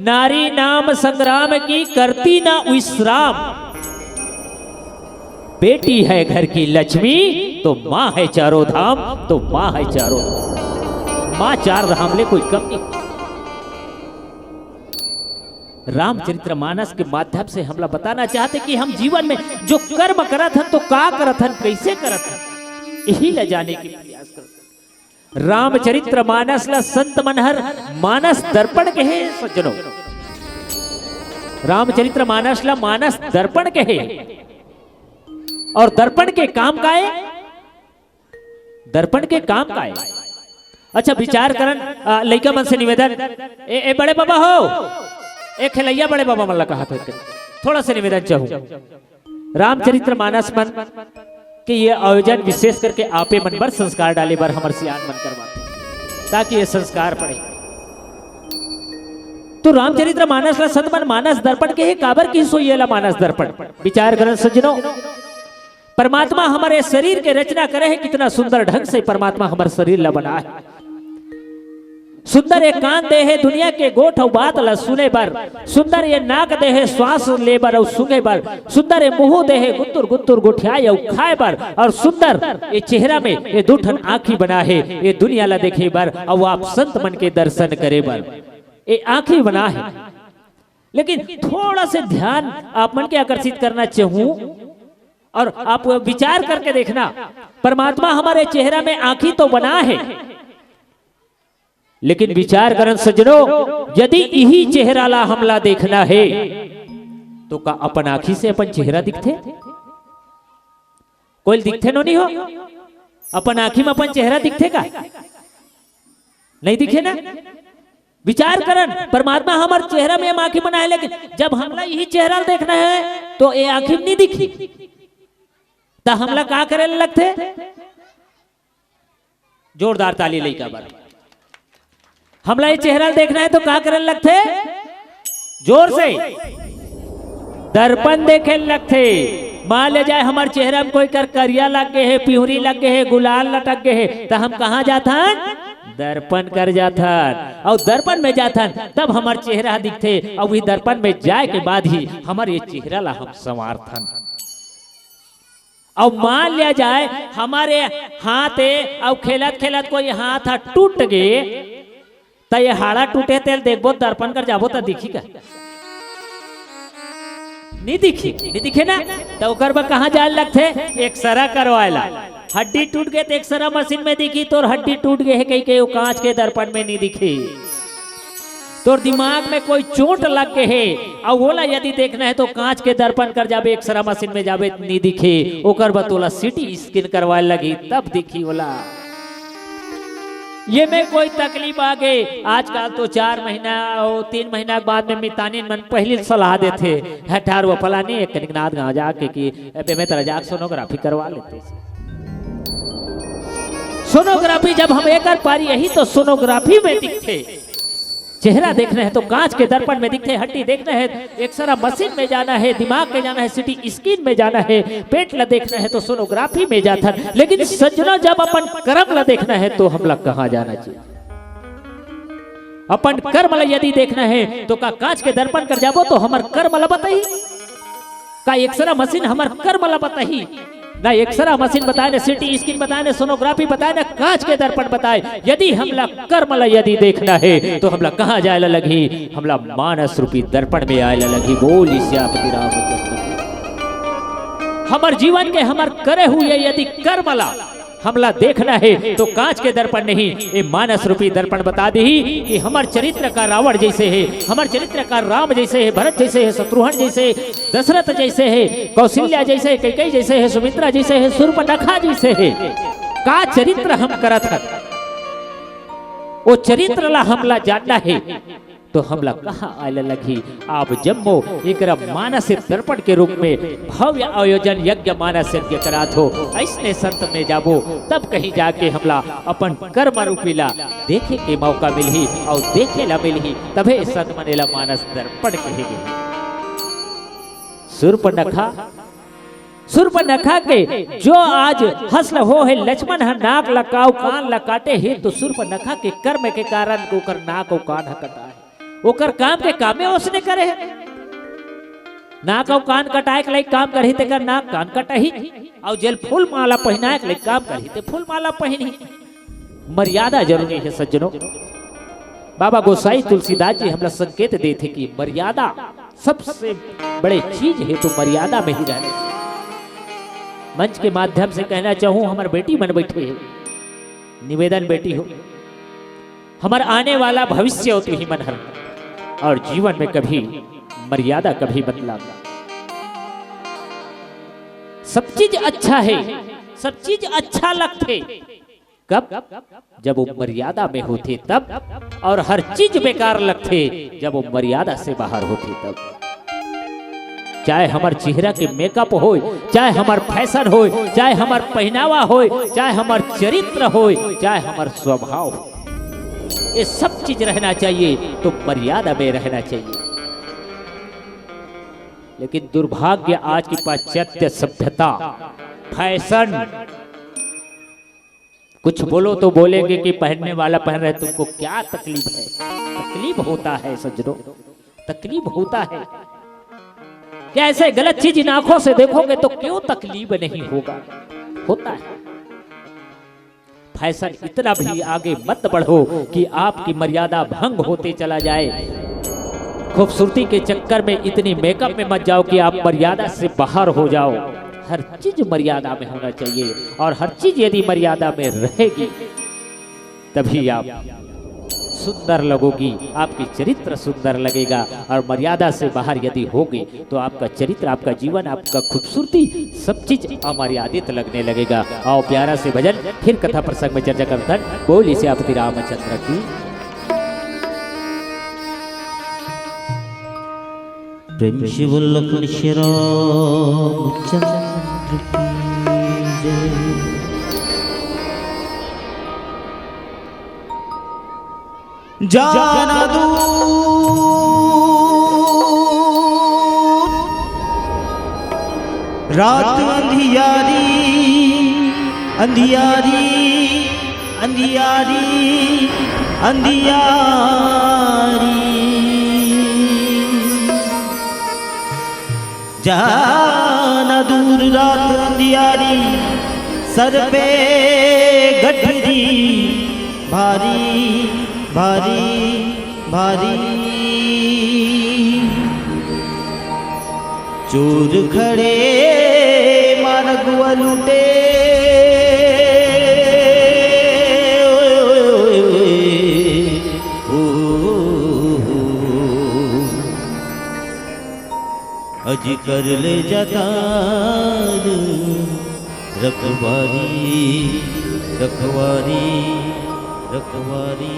नारी नाम संग्राम की करती ना विश्राम। बेटी है घर की लक्ष्मी, तो माँ है चारों धाम, तो माँ है चारों धाम। माँ चार धाम ले कोई कम नहीं। रामचरित्र मानस के माध्यम से हमला बताना चाहते कि हम जीवन में जो कर्म करत हन तो का करत हन, कैसे करत हन, यही ला जाने के प्रयास करत हन। रामचरित्र मानस ला संत मन हर मानस दर्पण कहे सज्जनों। रामचरित्र मानस ला मानस दर्पण कहे। अउ दर्पण के काम का हे? दर्पण के काम का हे? अच्छा, विचार करन, अ, लइका मन से निवेदन, ए, ए बड़े बाबा हो, ए खेलैया बड़े बाबा मन ला कहा था, थोड़ा सा निवेदन चाहूँ। रामचरित्र मानस मन के ये आयोजन विशेष करके आपे मन बर संस्कार डाले बर हमर सियान मन करवाथे, ताकि ये संस्कार पड़े। तो रामचरित्र मानस ला संत मन मानस दर्पण कहे, काबर किहिस होही एला मानस दर्पण? विचार करन सज्जनों, परमात्मा हमर ये शरीर के रचना करे हे, कितना सुंदर ढंग से परमात्मा हमर शरीर ला बनाए हे। सुंदर ये कान दे हे दुनिया के गोठ अउ बात ला सुने बर, सुंदर ये नाक दे हे श्वास ले बर अउ सूंघे बर, सुंदर ये मुंह दे हे गुत्तुर गुत्तुर गोठियाए अउ खाए बर, अउ सुंदर ये चेहरा में ये दू ठन आँखी बना हे, ये दुनिया ला देखे बर अउ आप संत मन के दर्शन करे बर ये आँखी बना हे। लेकिन थोड़ा से ध्यान आप मन के आकर्षित करना चाहूं, और आप विचार करके देखना, परमात्मा हमारे चेहरा में आंखी तो बना है, लेकिन विचार करन सज्जनो, यदि इही चेहरा ला हमला देखना है, तो का अपन आंखी से अपन चेहरा दिखथे? कोई दिखथे नो नहीं हो? अपन आंखी में अपन चेहरा दिखथे का? नहीं दिखे ना? विचार करन, परमात्मा हमर चेहरा में आंखी बनाए, लेकिन जब हमला यही चेहरा देखना है, तो ये आंखी नहीं दिखी, तो हमला का करे लगथे? जोरदार ताली लइका बर। हमला ये चेहरा देखना है तो का करे लगथे? जोर से दर्पण देखे लगथे। मान ले जाए हमर चेहरा में कोई कर करिया लग गए है, पिहुरी लग गए है, गुलाल लटक गए है, तो हम कहाँ जाथन? दर्पण कर जाथन। और दर्पण में जाथन तब हमर चेहरा दिखथे, और वही दर्पण में जाए के बाद ही हमर ये चेहरा ला हम संवारथन। अउ मान लिया जाए, हमर हाथ हे अउ खेलत खेलत कोई हाथ ह टूट गे, त ये हाड़ा टूटे तेल देखबो, दर्पण कर जाबो त दिखी का? नहीं दिखी, नहीं दिखे ना। त ओकर बर कहाँ जाए लगथे? एक्सरा करवाए ला। हड्डी टूट गे त एक्सरा मशीन में दिखी, तोर हड्डी टूट गे हे कही के, वो कांच के दर्पण में नहीं दिखी। तोर दिमाग में कोई चोट लग गे हे, अउ ओला यदि देखना है तो कांच के दर्पण कर जाबे, एक्सरा मशीन में जाबे, नहीं दिखे। ओकर बाद तोला सीटी स्कैन करवाए लगी, तब दिखी ओला। ये में कोई तकलीफ आ गे, आजकल तो चार महीना अउ तीन महीना के बाद में मितानिन मन पहली सलाह देथे, "हटार वो फलानी एक कनिक नाथ गाँव जाके कि एबे में तेरा जाके सोनोग्राफी करवा लेते।" सोनोग्राफी जब हम एकर पारी यही तो सोनोग्राफी में दिखथे। चेहरा देखना है तो कांच के दर्पण में दिखथे, हड्डी देखना है एक्सरा मशीन में जाना है, दिमाग में जाना है, सीटी स्कैन में जाना है, पेट ला देखना है तो सोनोग्राफी में जाथन। लेकिन सज्जनो, जब अपन कर्म ला देखना है तो हमला कहाँ जाना चाहिए? अपन कर्म ला यदि देखना है तो का कांच के दर्पण कर जाबो तो हमर कर्म ला बताही? का एक्सरा मशीन हमर कर्म ला बताही? ना एक्सरा मशीन बताए, ना सीटी स्कैन बताए, ना सोनोग्राफी बताए, ना कांच के दर्पण बताए। यदि हमला कर्म ला यदि देखना है तो हमला कहाँ जाए ला लगही? हमला मानस रूपी दर्पण में आए ला लगही। बोल सियापति रामचंद्र की। हमर जीवन के हमर करे हुए यदि कर्म ला हमला देखना है तो कांच के दर्पण नहीं, ये मानस रूपी दर्पण बता दिही कि हमर चरित्र का रावण जैसे है, हमर चरित्र का राम जैसे है, भरत जैसे है, शत्रुघ्न जैसे, दशरथ जैसे है, कौशल्या जैसे है, कैकेयी जैसे है, सुमित्रा जैसे है, शूर्पणखा जैसे है। का चरित्र हम करत हन, वो चरित्र ला हमला जानना है। तो हमला कहाँ आए ला लगही? आप जम्मो एकरा मानस दर्पण के रूप में भव्य आयोजन यज्ञ मानस यज्ञ करात हो। ऐसने संत में जाबो, तब कहीं जाके हमला अपन कर्म रूपी ला देखे के मौका मिलही, और देखे ला मिलही, तभे संत मन एला मानस दर्पण कहे गे। शूर्पणखा, शूर्पणखा के जो आज हश्र हो हे, लक्ष्मण ह नाक ला अउ कान ला काटे हे, तो शूर्पणखा के कर्म के कारण ओकर नाक अउ कान ह कटा हे। ओकर काम के कामे ओसने करे हे। नाक अउ कान कटाए के लाइक काम करही, तेकर नाक कान कटही, अउ जेल फूल माला पहिनाए के लाइक काम करही, ते फूल माला पहिनही। मर्यादा जरूरी है सज्जनों। बाबा गोसाई तुलसीदास जी हमला संकेत देथे कि मर्यादा सबसे बड़े चीज है, तो मर्यादा में ही रहना। मंच के माध्यम से कहना चाहूं, हमर बेटी मन बैठे हैं, निवेदन बेटी हो, हमर आने वाला भविष्य हो तुही मन हर, और जीवन में कभी मर्यादा कभी मत लाना। सब चीज अच्छा है, सब चीज अच्छा लगथे, कब? जब वो मर्यादा में होथे तब, और हर चीज बेकार लगथे जब वो मर्यादा से बाहर होथे तब। चाहे हमर चेहरा के मेकअप होय, चाहे हमर फैशन होय, चाहे हमर पहनावा होय, चाहे हमर चरित्र होय, चाहे हमर स्वभाव होय, ये सब चीज रहना चाहिए तो मर्यादा में रहना चाहिए। लेकिन दुर्भाग्य, आज की पाश्चात्य सभ्यता, फैशन, कुछ बोलो तो बोलेंगे कि पहनने वाला पहन रहे, तुमको क्या तकलीफ है? तकलीफ होता है सज्जनों, तकलीफ होता है। क्या ऐसे गलत चीज इन आंखों से देखोगे तो क्यों तकलीफ नहीं होगा? होता है। फैशन इतना भी आगे मत बढ़ो कि आपकी मर्यादा भंग होते चला जाए। खूबसूरती के चक्कर में इतनी मेकअप में मत जाओ कि आप मर्यादा से बाहर हो जाओ। हर चीज मर्यादा में होना चाहिए, और हर चीज यदि मर्यादा में रहेगी, तभी आप सुंदर लगोगी, आपकी चरित्र सुंदर लगेगा। और मर्यादा से बाहर यदि होगे, तो आपका चरित्र, आपका जीवन, आपका खूबसूरती, सब चीज अमर्यादित लगने लगेगा। आओ, प्यारा से भजन, फिर कथा प्रसंग में चर्चा करथन। बोलिए सियापति रामचंद्र की। प्रेम से बोल लखन श्री रामचंद्र की जय। जाना दूर रात अंधियारी, अंधियारी, अंधियारी, अंधियारी। जाना दूर रात अंधियारी, सर पे गठरी भारी, भारी, भारी। चोर खड़े मारग लूटे। ओ, ओ, ओ, ओ। अजी कर ले जातार रखवारी, रखवारी, रखवारी।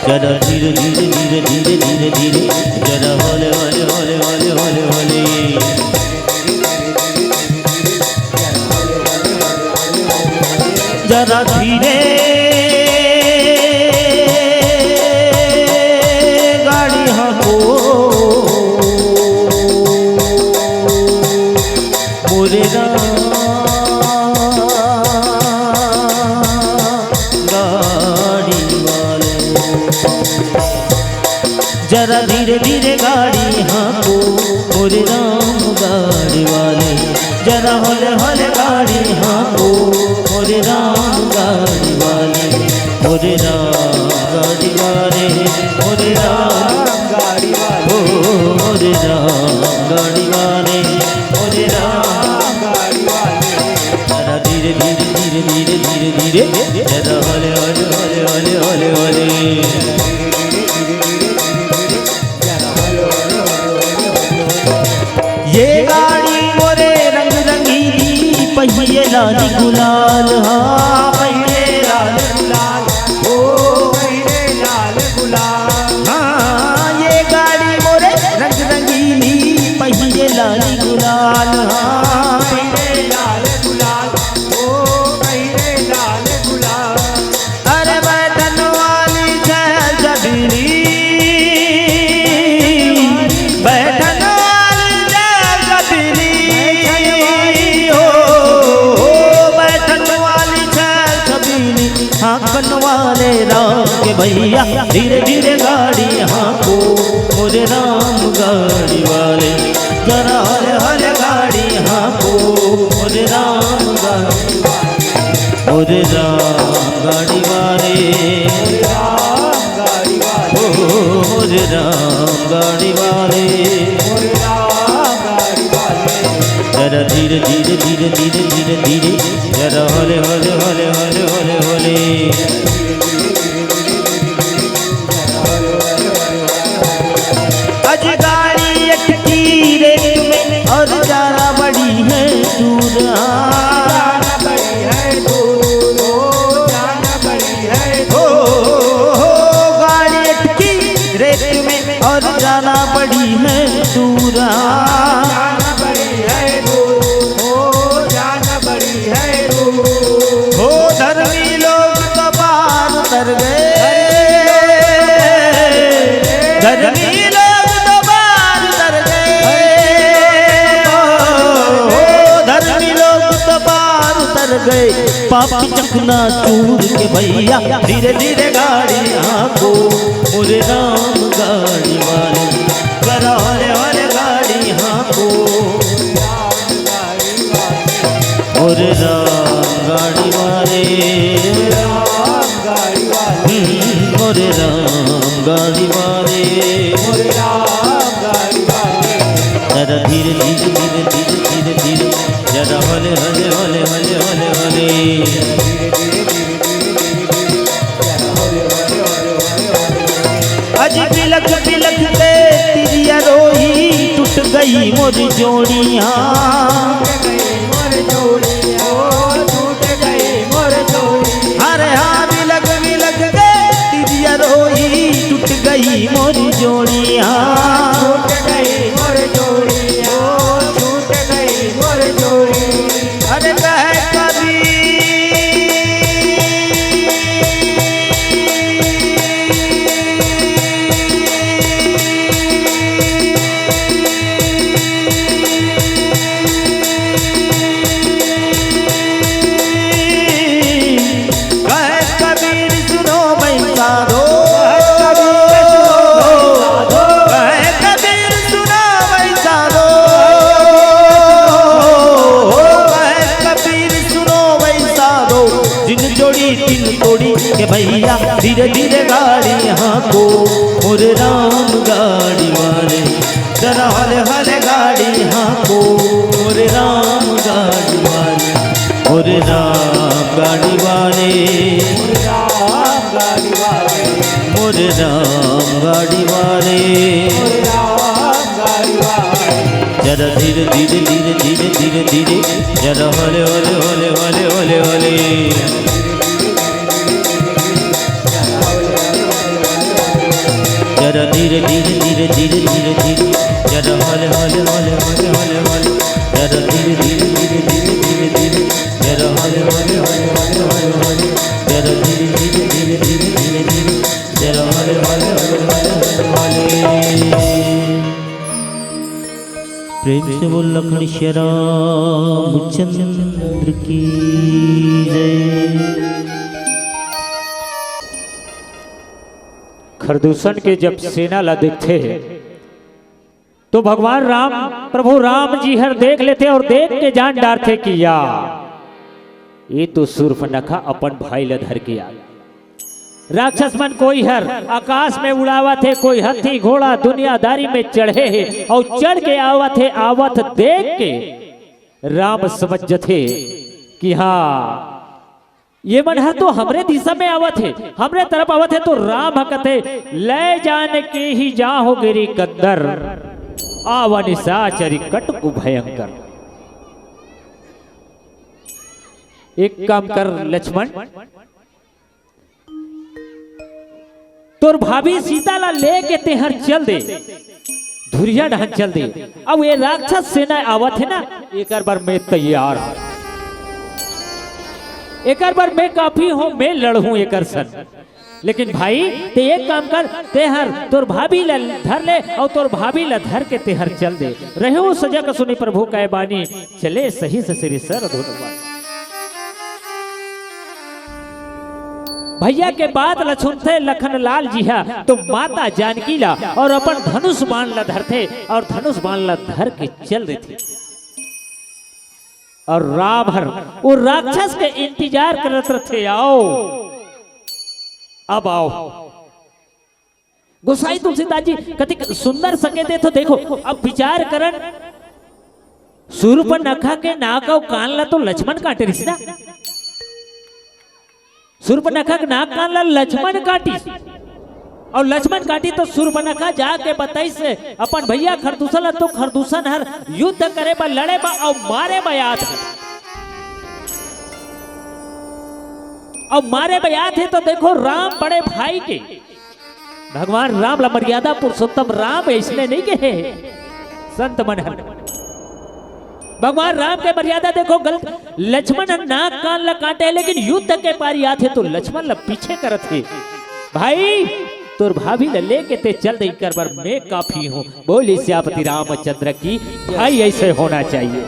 जरा धीरे धीरे धीरे धीरे धीरे धीरे, जरा हौले हौले हौले हौले हौले हौले। जरा धीरे गाड़ी हाँको मोरे राम। गाड़ी वाले, जरा धीरे धीरे गाड़ी हाँको मोरे राम गाड़ी वाले, जरा हौले हौले गाड़ी हाँको मोरे राम गाड़ी वाले, मोरे राम गाड़ी वाले, मोरे राम गाड़ी वाले, ओ मोरे राम गाड़ी वाले, मोरे राम गाड़ी वाले। जरा धीरे धीरे धीरे धीरे धीरे धीरे, जरा हौले हौले हौले हौले हौले हौले। ये गाड़ी मोरे रंग रंगीली, पहिए लाल गुलाल, हाँ पहिए लाल गुलाल, ओ पहिए लाल गुलाल। हाँ ये गाड़ी मोरे रंग रंगीली, पहिए लाल गुलाल, हाँ पहिए लाल गुलाल, ओ पहिए लाल गुलाल। अरे बैठन वाली छैल छबीली, बैठन वाली छैल छबीली, ओ, ओ, बैठन वाली छैल छबीली, हाँकन वाले राम के भैया, धीरे धीरे गाड़ी हाँको मोरे राम गाड़ी वाले, जरा हौले हौले गाड़ी हाँको मोरे राम गाड़ी, मोरे राम गाड़ी वाले, ओ मोरे राम गाड़ी वाले। जरा धीरे धीरे धीरे धीरे धीरे धीरे, जरा हौले हौले हौले हौले हौले हौले। अज गाड़ी अटकी रेत में और जाना बड़ी है दूर, हाँ। जाना बड़ी है दूर, ओ, जाना बड़ी है दूर। ओ, गाड़ी अटकी रेत में और जाना बड़ी है दूर, हाँ। जाना बड़ी है दूर, ओ, जाना बड़ी है दूर। ओ, धर्मी लोग तो पार उतर गए। गए पापी चकनाचूर के भैया, धीरे धीरे गाड़ी हाँको, मोरे राम गाड़ी वाले, जरा हौले हौले गाड़ी हाँको, मोरे राम गाड़ी वाले, हम्म, मोरे राम गाड़ी वाले। जरा धीरे धीरे धीरे धीरे धीरे धीरे, जरा हौले हौले हौले हौले हौले हौले। अजी बिलख बिलख के तिरिया रोही, टूट गई मोर जोड़िया। अरे हाँ, बिलख बिलख के तिरिया रोही, टूट गई मोर जोड़िया। अरे कहे कबीर, कहे कबीर सुनो भाई साधो, कहे कबीर सुनो भाई साधो, कहे कबीर सुनो भाई साधो, जिन जोड़ी तिन तोड़ी के भैया, धीरे धीरे गाड़ी हाँको, मोरे राम गाड़ी वाले, जरा हौले हौले गाड़ी हाँको, मोरे राम गाड़ी वाले, मोरे राम गाड़ी वाले, मोरे राम गाड़ी वाले। जरा धीरे धीरे धीरे धीरे धीरे धीरे, जरा हौले हौले हौले हौले हौले हौले। जरा धीरे धीरे धीरे धीरे धीरे धीरे, जरा हौले हौले हौले हौले हौले हौले। जरा धीरे धीरे धीरे धीरे धीरे धीरे, जरा हौले हौले हौले हौले हौले हौले। जरा धीरे धीरे धीरे धीरे धीरे धीरे, जरा हौले हौले हौले हौले हौले। प्रेम से बोल लखन श्री रामचंद्र की जय। खरदूषण के जब सेना ला देखथे, तो भगवान राम, प्रभु राम जी हर देख लेथे और देख के जान डारथे कि या, ये तो सूर्पनखा अपन भाई ला धर के आ। राक्षस मन कोई हर आकाश में उड़ावत हे, कोई हाथी घोड़ा दुनियादारी में चढ़े हे, और चढ़ के आवत हे, आवत देख के राम समझ जथे कि हाँ, ये मन हर तो हमरे दिशा में आवत हे, हमरे तरफ आवत हे। तो राम ह कथे, "ले जान के ही जाहो गिरी कंदर, आवा निशाचरी कटकु भयंकर।" एक काम कर लक्ष्मण, तोर भाभी सीता ला लेके तेहर चल दे, धुरिया डहन चल दे। अब ये राक्षस सेना आवत हे ना, एकर बर मैं तैयार हूँ, एकर बर मैं काफी हूँ, मैं लड़हूँ एकर संग। लेकिन भाई, ते एक काम कर, तेहर तोर भाभी ला धर ले और तोर भाभी ला धर के तेहर चल दे। रहे हो सजग सुनी प्रभु कै बानी, चले सही ससुरी सर धुन बानी। भैया के बात ल सुनथे लखन लाल जी हा, तो माता जानकी ला और अपन धनुष बाण ला धरथे और धनुष बाण ला धर के चल देथे। और राम हर वो राक्षस के इंतजार करत रथे, "आओ, अब आओ।" गोसाई तुलसीदास जी कतिक सुंदर सकेत हे तो देखो, अब विचार करन, सूर्पनखा के नाक अउ कान ला तो लक्ष्मण काटे रिहिस ना, सूर्पनखा के नाक कान ला लक्ष्मण काटिस, अउ लक्ष्मण काटिस तो सूर्पनखा जाके बताइस अपन भैया खरदूषण ला, तो खरदूषण हर युद्ध करे बर, लड़े बर अउ मारे बर आत हे, अउ मारे बर आत हे। तो देखो, राम बड़े भाई के भगवान राम ला मर्यादा पुरुषोत्तम राम अइसने नइ कहे। संत मन हर भगवान राम के मर्यादा देखो, गलत लक्ष्मण ह नाक कान ला काटे हे, लेकिन युद्ध के पारी आथे तो लक्ष्मण ला पीछे करत हे, "भाई, तोर भाभी ला लेके ते चल दे, एकर बर मैं काफी हूँ।" बोले सियापति रामचंद्र की, भाई ऐसे होना चाहिए।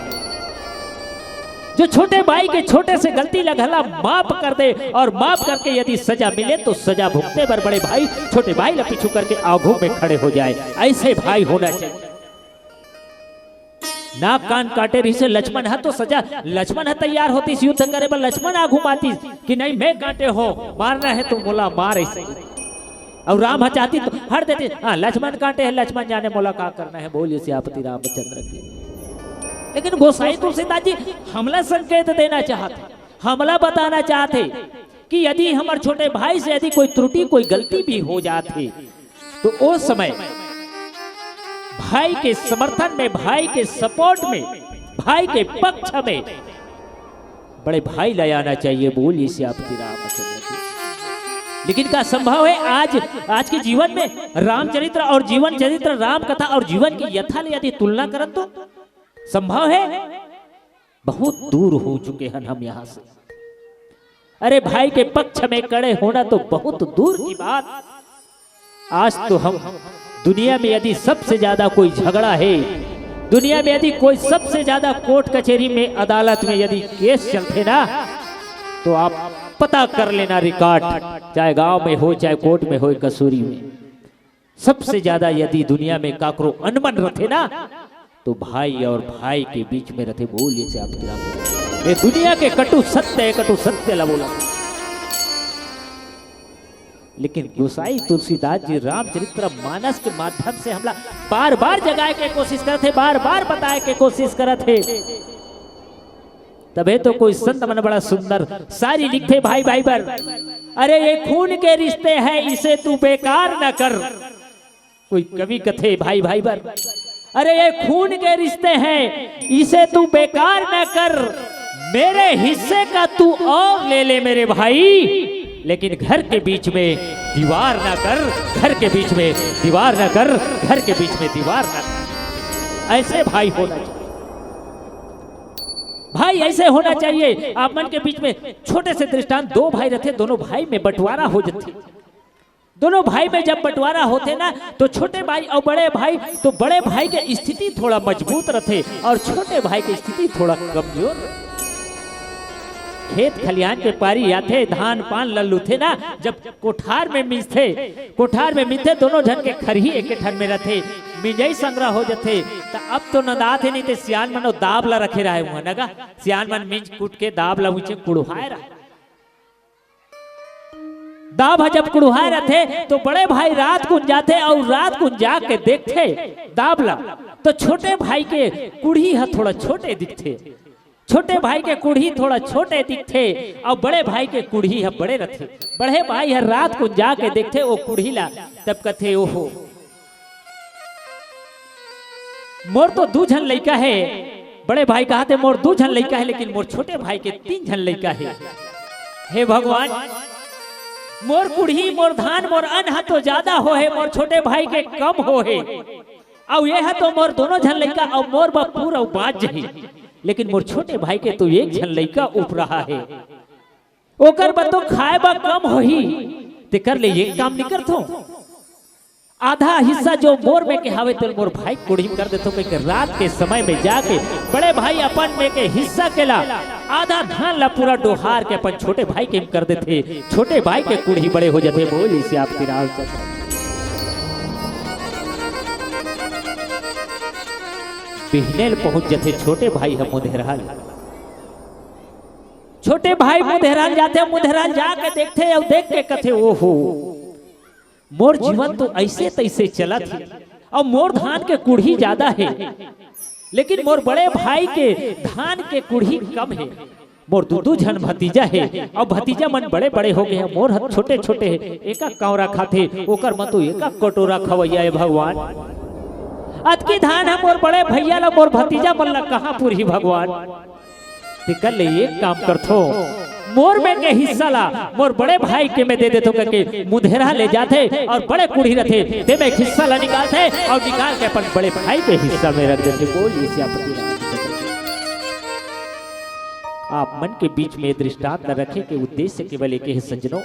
जो छोटे भाई के छोटे से गलती ला घला माफ कर दे और माफ करके यदि सजा मिले तो सजा भुगते बर बड़े भाई छोटे भाई ला पीछू करके आगू में खड़े हो जाए। ऐसे भाई होना चाहिए। नाक कान काटे रहिसे लक्ष्मण ह तो सजा, लक्ष्मण ह तैयार होतिस युद्ध करे बर, लक्ष्मण आगू म आतिस कि नहीं, मैं काटे हो, मारना है तो मोला मार ऐसे। और राम ह चाहतिस तो हर देतिस, हाँ, लक्ष्मण काटे है, लक्ष्मण जाने मोला का करना है, बोलिए सियापति रामचंद्र की। लेकिन गोसाई तुलसीदास जी हमला संकेत देना चाहत हे, हमला बताना चाहत हे कि यदि हमर छोटे भाई से यदि कोई त्रुटि, कोई गलती भी हो जात हे, तो ओ समय भाई के समर्थन में, भाई के सपोर्ट में, भाई के पक्ष में बड़े भाई ला आना चाहिए। बोलिए सियापति रामचंद्र की। लेकिन का संभव है आज, आज के जीवन में रामचरित्र और जीवन चरित्र, राम कथा और जीवन की यथा ले यदि तुलना करन तो संभव है? बहुत दूर हो चुके हैं हम यहाँ से। अरे भाई के पक्ष में खड़े होना तो बहुत दूर की बात। आज तो हम दुनिया में यदि सबसे ज्यादा कोई झगड़ा है, दुनिया में यदि कोई सबसे ज्यादा कोर्ट कचहरी में, अदालत में यदि केस चलते ना, तो आप पता कर लेना रिकॉर्ड, चाहे गांव में हो, चाहे कोर्ट में हो, कसूरी में। सबसे ज्यादा यदि दुनिया में काकरो अनबन रथे ना, तो भाई और भाई के बीच में रथे। बोलिए से आप ये दुनिया के कटु सत्य है, कटु सत्य ला बोला। लेकिन गोसाई तुलसीदास जी रामचरित्र मानस के माध्यम से हमला बार बार जगाए के कोशिश करत हे, बार बार बताए के कोशिश करत हे। तभे तो कोई संत मन बड़ा सुंदर शायरी लिखथे भाई भाई बर। अरे ये खून के रिश्ते हैं, इसे तू बेकार न कर। कोई कवि कथे भाई भाई बर, अरे ये खून के रिश्ते हैं, इसे तू बेकार न कर, मेरे हिस्से का तू और ले ले मेरे भाई, लेकिन घर के बीच में दीवार ना कर, घर के बीच में दीवार ना कर, घर के बीच में दीवार ना कर। ऐसे भाई होना चाहिए, भाई ऐसे होना चाहिए। आप मन के बीच में छोटे से दृष्टांत, दो भाई रथे, दोनों भाई में बंटवारा हो जाथे। दोनों भाई में जब बंटवारा होथे ना, तो छोटे भाई और बड़े भाई, तो बड़े भाई के स्थिति थोड़ा मजबूत रथे और छोटे भाई के स्थिति थोड़ा कमजोर। खेत खलिहान के पारी आथे, धान पान ल लुथे ना, जब कोठार में मिंजथे, कोठार में मिंजथे, दोनों झन के खरही एके ठन में रथे, मिंजई संग्रह हो जथे। त अब तो नंदात हे, नहीं ते सियान मन ओ दाब ल रखे रहे हुआ नगा, सियान मन मिंज कूट के दाब ल उचे कुड़ुहाए रहे। दाब ह जब कुड़ुहाए रथे, तो बड़े भाई रात कुन जाथे और रात कुन जाके देखथे दाब ला, तो छोटे भाई के कुड़ही ह थोड़ा छोटे दिखथे। छोटे भाई के कुड़ही थोड़ा छोटे दिखथे और बड़े भाई के कुड़ही ह बड़े रथे। बड़े भाई ह रात कुन जाके देखथे ओ कुड़ही ला, तब कथे, "ओहो, मोर तो दू झन लइका हे।" बड़े भाई कहथे, "मोर दू झन लइका हे, लेकिन मोर छोटे भाई के तीन झन लइका हे। हे भगवान, मोर कुड़ही, मोर धान, मोर अन्न ह तो ज्यादा हो हे, मोर छोटे भाई के कम हो हे। अउ ये ह तो मोर दोनों झन लइका अउ मोर बर पूरा बाँच जही, लेकिन मोर छोटे भाई के तो एक झन लइका उपराहा हे, ओकर बर तो खाए बर कम होही, तेकर ले एक काम नइ करथों।" आधा हिस्सा जो मोर में के हावे, तेल मोर भाई कुड़ही कर देथों, कहिके रात के समय में जाके बड़े भाई अपन में के हिस्सा के ला, आधा धान ला पूरा डोहार के अपन छोटे भाई के कर देथे। छोटे भाई के कुड़ही बड़े हो जाथे। बोली से आपके रामचंद्र। बिहने ल पहुंच जाथे छोटे भाई ह मुंधेरहा ल। छोटे भाई मुंधेरहा ल जाथे, मुंधेरहा ल जाके देखथे अउ देख के कथे, "ओहो, मोर जीवन तो ऐसे तैसे चलत हे, अउ मोर धान के कुड़ही ज्यादा हे, लेकिन मोर बड़े भाई के धान के कुड़ही कम हे। मोर दू दू झन भतीजा हे, अउ भतीजा मन बड़े बड़े हो गे हे, मोर ह छोटे छोटे हे, एका कौरा खाथे, ओकर मन तो एका कटोरा खवैया हे भगवान। अतकी धान ह मोर बड़े भैया ला, मोर भतीजा मन ला कहाँ पुरही भगवान?" तेकर ले एक काम करथों, मोर में के हिस्सा ला मोर बड़े भाई के में दे देथों, कहिके मुंधेरहा ले जाथे अउ बड़े कुड़ही रथे, ते में एक हिस्सा ला निकालथे अउ निकाल के अपन बड़े भाई के हिस्सा में रख देथे। बोलिए सियापति राम। आप मन के बीच में दृष्टांत रखे के उद्देश्य केवल एक हे सज्जनों,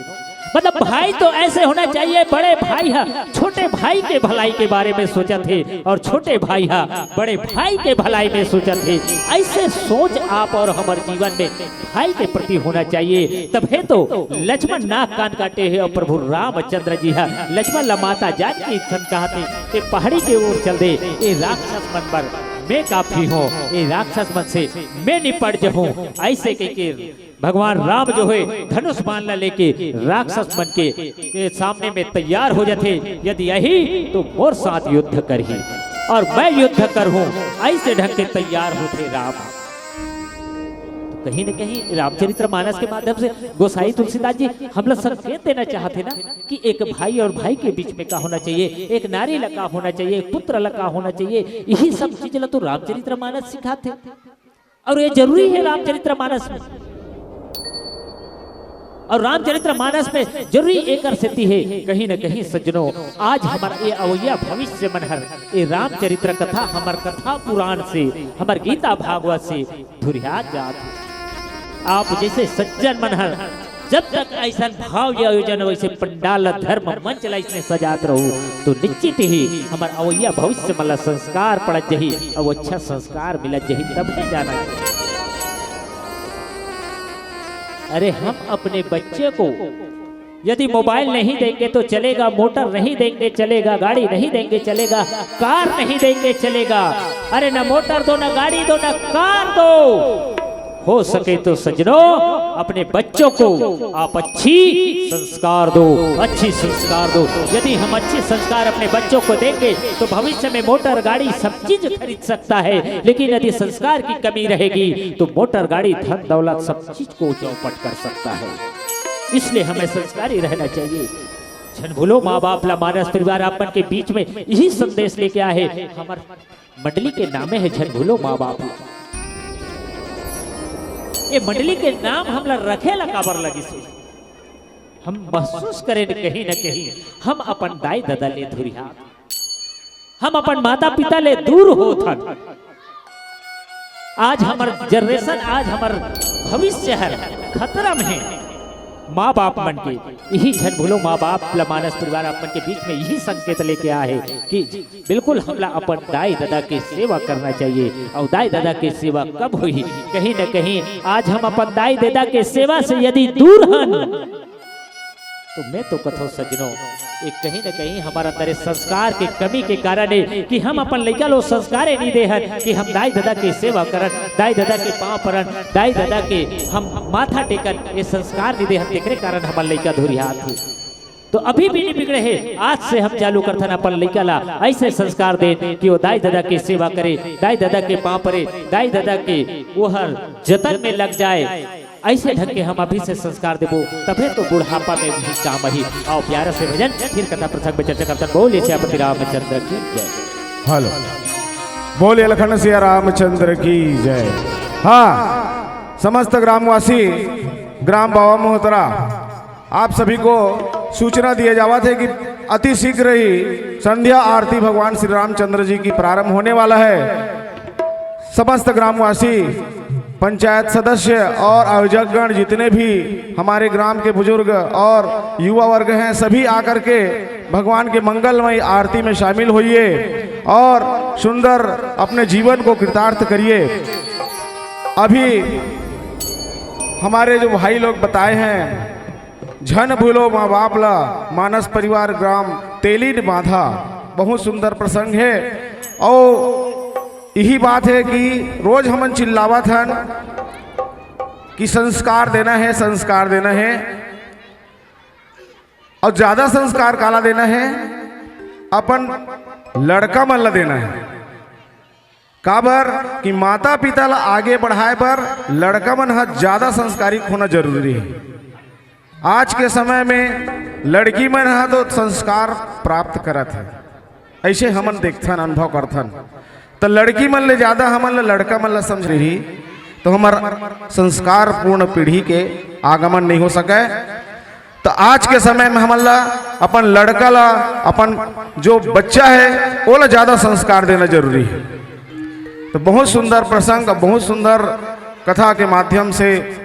मतलब भाई तो ऐसे होना चाहिए, बड़े भाई ह छोटे भाई के भलाई के बारे में सोचत हे और छोटे भाई ह बड़े भाई के भलाई में सोचत हे। ऐसे सोच आप और हमर जीवन में भाई के प्रति होना चाहिए, तभे तो लक्ष्मण नाक कान काटे हे और प्रभु रामचंद्र जी ह लक्ष्मण ला माता जानकी सन कहत हे, "ए पहाड़ी के ओर चल दे, ए राक्षस मन बर मैं काफी हूँ, ए राक्षस मन से मैं निपट जहूँ।" ऐसे कहिके भगवान राम जो हे धनुष बाण ला लेके राक्षस मन के, के सामने में तैयार हो जाथे, "यदि आही तो मोर साथ युद्ध करही और मैं युद्ध करहूँ।" ऐसे ढंग के तैयार होथे राम। तो कहीं न कहीं रामचरित्र मानस के माध्यम से गोसाई तुलसीदास जी हमला संकेत देना चाहथे ना कि एक भाई और भाई के बीच में का होना चाहिए, एक नारी ला का होना चाहिए, एक पुत्र ला का होना चाहिए, यही सब चीज ला तो रामचरित्र मानस सिखाथे। और ये जरूरी है रामचरित्र मानस में, और रामचरित्र मानस में जरूरी एकर सेती है। कहीं न कहीं सज्जनों, आज हमर ये अवैया भविष्य मन हर ये रामचरित्र कथा, हमर कथा पुराण से, हमर गीता भागवत से धुरियात जात हे। आप जैसे सज्जन मन हर जब तक ऐसन भाव आयोजन, वैसे पंडाल, धर्म मंच ला इसने सजात रहू, तो निश्चित ही हमर अवैया भविष्य मन ला संस्कार पड़त जही, अउ अच्छा संस्कार मिलत जही, तभे जाना चाहिए। अरे, हम अपने बच्चे को यदि मोबाइल नहीं देंगे तो चलेगा, मोटर नहीं देंगे चलेगा, गाड़ी नहीं देंगे चलेगा, कार नहीं देंगे चलेगा। अरे, ना मोटर दो, ना गाड़ी दो, ना कार दो। हो सके तो सज्जनों, अपने बच्चों को आप अच्छी संस्कार दो, अच्छी संस्कार दो। यदि हम अच्छे संस्कार अपने बच्चों को देंगे तो भविष्य में मोटर, गाड़ी, सब चीज खरीद सकता है, लेकिन यदि संस्कार की कमी रहेगी तो मोटर, गाड़ी, धन, दौलत, सब चीज को चौपट कर सकता है। इसलिए हमें संस्कारी रहना चाहिए। झन भूलो माँ बाप ला। मानस परिवार आप मन के बीच में यही संदेश लेके आए हे हमर मंडली के नामे हे झन भूलो माँ बाप ला। ये मंडली के नाम हमला रखे ला काबर लगिस हे? हम महसूस करेन कहीं न कहीं हम अपन दाई ददा ले धुरिहा, हम अपन माता पिता ले दूर होत हन। आज हमर generation, आज हमर भविष्य हर खतरा में हे। माँ बाप मन के यही झन भूलो माँ बाप ला। मानस परिवार आप मन के बीच में यही संकेत लेके आए हे कि बिल्कुल हमला अपन दाई ददा के सेवा करना चाहिए। और दाई ददा के सेवा कब होही? कहीं न कहीं आज हम अपन दाई ददा के सेवा से यदि दूर हन, तो मैं तो कथो सज्जनों, ये कहीं न कहीं हमर अंदर ये संस्कार के कमी के कारण हे कि हम अपन लइका लो संस्कार नहीं दे हन कि हम दाई ददा के सेवा करन, दाई ददा के पाँव परन, दाई ददा के हम माथा टेकन, ये संस्कार नहीं दे हन, तेकरे कारण हमर लइका धुरिहात हे। तो अभी भी नहीं बिगड़े हे, आज से हम चालू करथन अपन लइका ला ऐसे संस्कार देन कि वो दाई ददा के सेवा करे, दाई ददा के पाँव परे, दाई ददा के वो हर जतन में लग जाए। ऐसे ढंग के हम अभी से संस्कार देबो, तभे तो बुढ़ापा में भी काम आही। आओ प्यारा से भजन, फिर कथा प्रसंग में चर्चा करथन। बोलिए सियापति रामचंद्र की जय। हेलो, बोलिए लखन सिया रामचंद्र की जय। हाँ, समस्त ग्रामवासी, ग्राम बावा मोहतरा, आप सभी को सूचना दिया जावत हे कि अति शीघ्र ही संध्या आरती भगवान श्री रामचंद्र जी की प्रारंभ होने वाला है। समस्त ग्रामवासी, पंचायत सदस्य और आयोजकगण, जितने भी हमारे ग्राम के बुजुर्ग और युवा वर्ग हैं, सभी आकर के भगवान के मंगलमय आरती में शामिल होइए और सुंदर अपने जीवन को कृतार्थ करिए। अभी हमारे जो भाई लोग बताए हैं, झन भूलो माँ बाप ला, मानस परिवार ग्राम तेलीन बांधा, बहुत सुंदर प्रसंग हे। और यही बात हे कि रोज हमन चिल्लावत हन कि संस्कार देना हे, संस्कार देना हे, और ज्यादा संस्कार काला देना हे, अपन लड़का मन ला देना हे। काबर कि माता पिता ला आगे बढ़ाए बर लड़का मन ह ज्यादा संस्कारिक होना जरूरी हे। आज के समय में लड़की मन ह तो संस्कार प्राप्त करत हे, ऐसे हमन देखथन, अनुभव करथन। तो लड़की मन ले ज्यादा हमन ला लड़का मन ला समझ रही, तो हमर संस्कार पूर्ण पीढ़ी के आगमन नहीं हो सके। तो आज के समय में हमन ला अपन लड़का ला, अपन जो बच्चा हे, ओला ज्यादा संस्कार देना जरूरी हे। तो बहुत सुंदर प्रसंग, बहुत सुंदर कथा के माध्यम से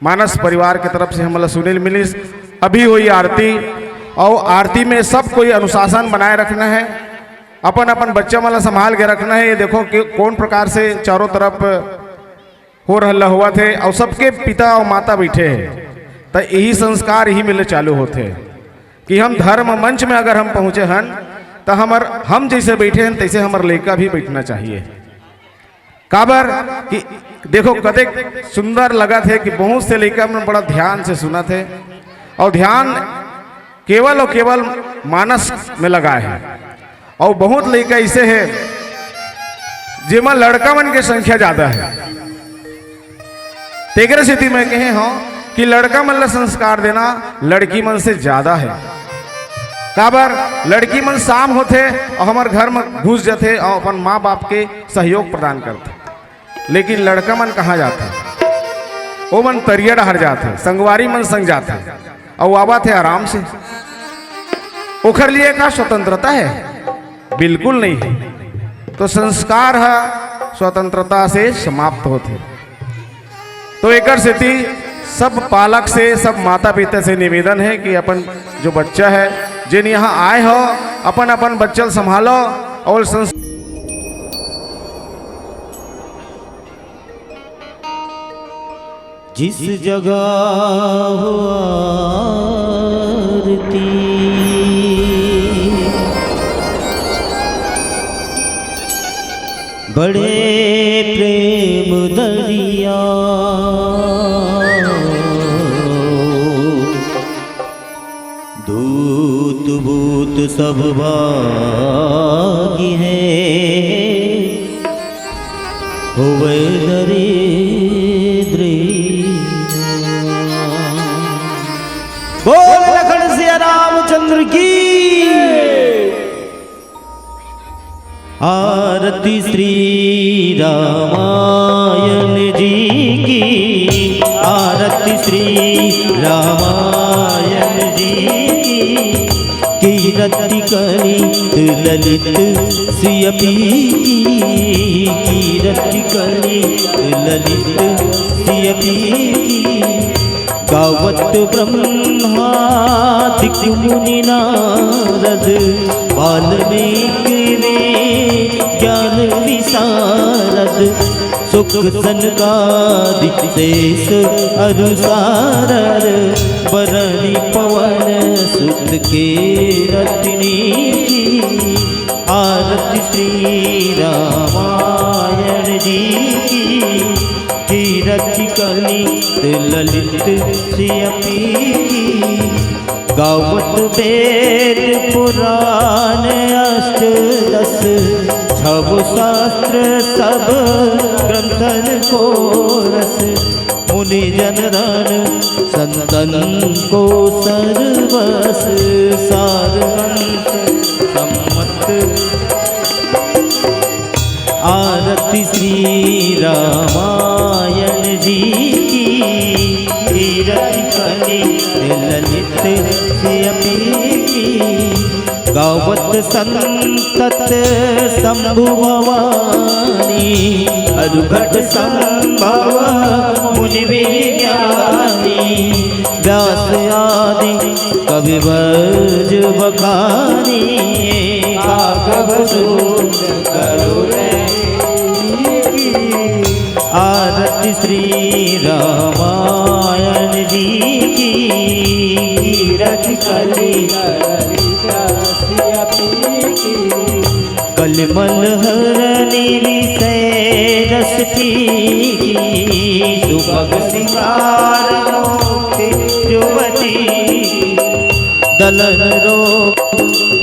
मानस परिवार के तरफ से हमला सुने ल मिलिस। अभी होही आरती, अउ आरती में सब कोई अनुशासन बनाए रखना हे, अपन अपन बच्चा मन ला संभाल के रखना हे। ये देखो कि कौन प्रकार से चारों तरफ हो रहल होवत हे, अउ सबके पिता अउ माता बैठे हे, त यही संस्कार यही में ले चालू होथे कि हम धर्म मंच में अगर हम पहुँचे हन, त हमर, हम जैसे बैठे हन, तैसे हमर लइका भी बैठना चाहिए। काबर कि देखो, कतेक सुंदर लगत हे कि बहुत से लइका मन बड़ा ध्यान से सुनत हे, अउ ध्यान केवल अउ केवल मानस में लगाए हे। अउ बहुत लइका ऐसे हे, जेमा लड़का मन के संख्या ज्यादा हे। तेकरे सेती मैं कहे हूँ कि लड़का मन ला संस्कार देना लड़की मन से ज्यादा हे। काबर, लड़की मन शाम होथे अउ हमर घर में घुस जाथे अउ अपन माँ बाप के सहयोग प्रदान करथे, लेकिन लड़का मन कहाँ जाथे? ओ मन तरिया डहर जाथे, संगवारी मन संग जाथे, अउ आवत हे आराम से। ओखर लिए का स्वतंत्रता हे? बिल्कुल नहीं हे। तो संस्कार ह स्वतंत्रता से समाप्त होथे। तो एकर सेती सब पालक से, सब माता पिता से निवेदन हे कि अपन जो बच्चा हे, जेन यहाँ आए हो, अपन अपन बच्चा ल संभालो अउ संस- जिस जगह हो आरती, बड़े प्रेम दरिया। दूत भूत सब भागी हे, होवे दरिद्री। बोल लखन सिया रामचंद्र की। आरती श्री रामायण जी की, आरती श्री रामायण जी की। कीरति कलित ललित सिय पी की, कीरति कलित ललित सिय पी की। गावत ब्रह्मादिक मुनि नारद, वाल्मीकि वेद ज्ञान विशारद। सुख सनकादिक शेष अरु सारद, बरनि पवन सुत कीरति नीक। आरती श्री रामायण जी की, कीरति कलित ललित सिय पी की। गावत वेद पुराण अष्ट दस, छव शास्त्र सब ग्रंथन को रस। मुनि जन रन संतन को सर्वस, सार अंत सम्मत। आरती श्री रामायण जी की, कीरति कलित ललित सिय पी की। गावत संतत शंभु भवानी, अरुघट संभव मुनि विज्ञानी। व्यास आदि कवि बरज बखानी, आगम सूर करुण। आरती श्री रामायण जी की, कीरति कलित ललित सिय पी की। कलिमल हरनि विषय रस पी की, सुभग सिंगार मोक्ष जुवती। दलन रोग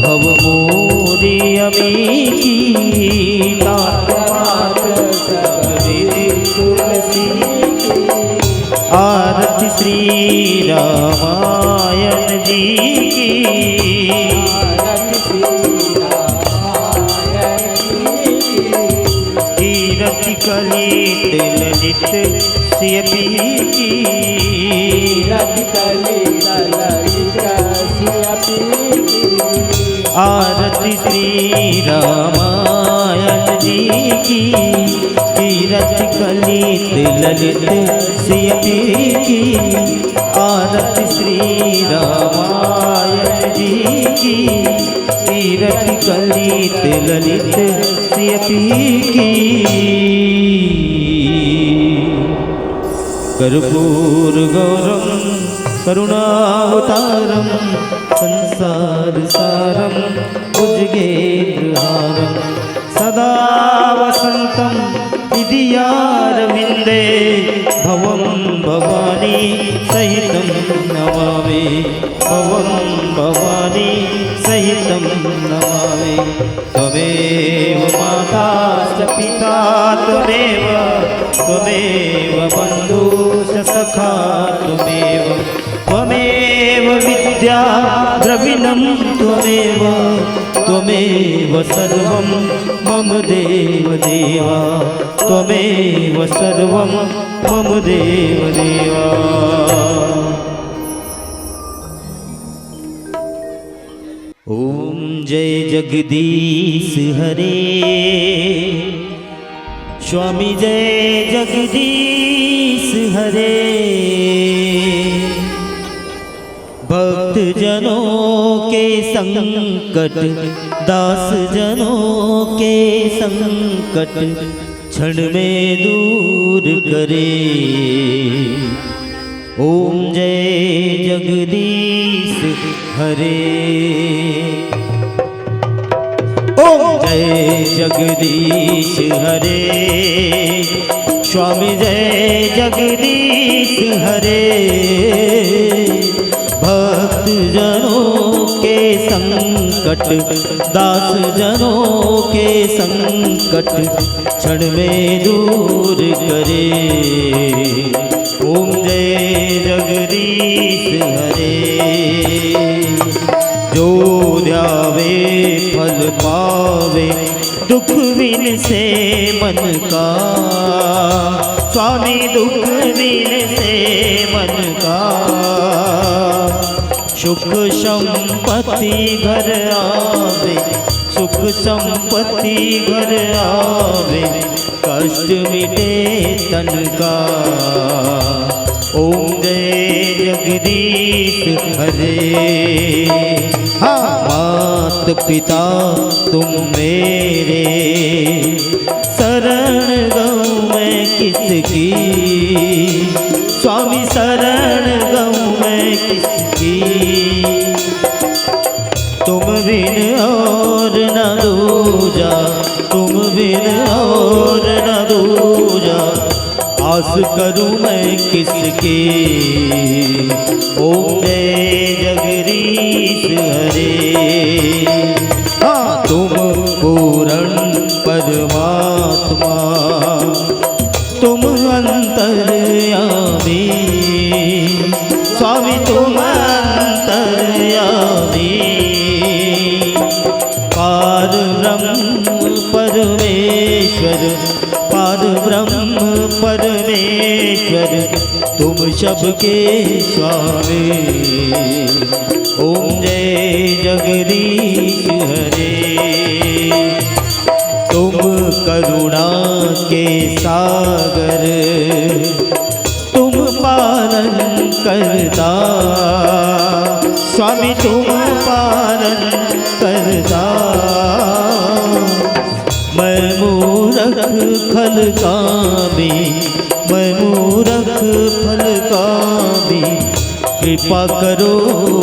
भव मोरि अमी की, तात मात सब विधि तुलसी की। आरती श्री रामायण जी की। कीरति कलित ललित सिय पी की। कीरति कलित ललित सिय पी की। आरती श्री रामायण जी की, तीरथ कलित ललित सिय पी की, आरत श्री रामायण जी की, तीरथ कलित ललित सिय पी की। कर्पूर गौरम करुणावतारम संसार सारम भुजगेंद्रहारम सदा वसंतम हृदयारविंदे भवम भवानी सहितम नमामि। भवम भवानी सहितम नमामि। त्वमेव माता च पिता त्वमेव, त्वमेव बंधु च सखा त्वमेव, त्वमेव विद्या द्रविणं त्वमेव, त्वमेव सर्वं मम देव देवा, त्वमेव सर्वं मम देव देवा। ओम जय जगदीश हरे। स्वामी जय जगदीश हरे। भक्त जनों के संकट, दास जनों के संकट, क्षण में दूर करे। ओम जय जगदीश हरे। ओम जय जगदीश हरे। स्वामी जय जगदीश हरे। भक्त जनों के संकट, दास जनों के संकट, क्षण में दूर करे। ओम जय जगदीश हरे। जो ध्यावे फल पावे, दुख विनसे मन का। स्वामी दुख विनसे मन का। सुख संपत्ति घर आवे, सुख संपत्ति घर आवे, कष्ट मिटे तन का। ओम जय जगदीश हरे। हाँ, मात पिता तुम मेरे, शरण गहूँ मैं किसकी। स्वामी शरण गहूँ मैं किसकी। तुम बिन और न दूजा, तुम बिन और न दूजा, आस करूं मैं किसकी। ओम जय जगदीश हरे। हाँ, तुम पूर्ण परमात्मा, तुम अंतर्यामी, स्वामी तुम अंतर्यामी। पार ब्रह्म परमेश्वर, पार ब्रह्म परमेश्वर, तुम सबके स्वामी। ओम जय जगदीश हरे। तुम करुणा के सागर, तुम पालन करता, स्वामी तुम पालन करता। मैं मूरख खल कामी, मैं मूरख खल कामी, कृपा करो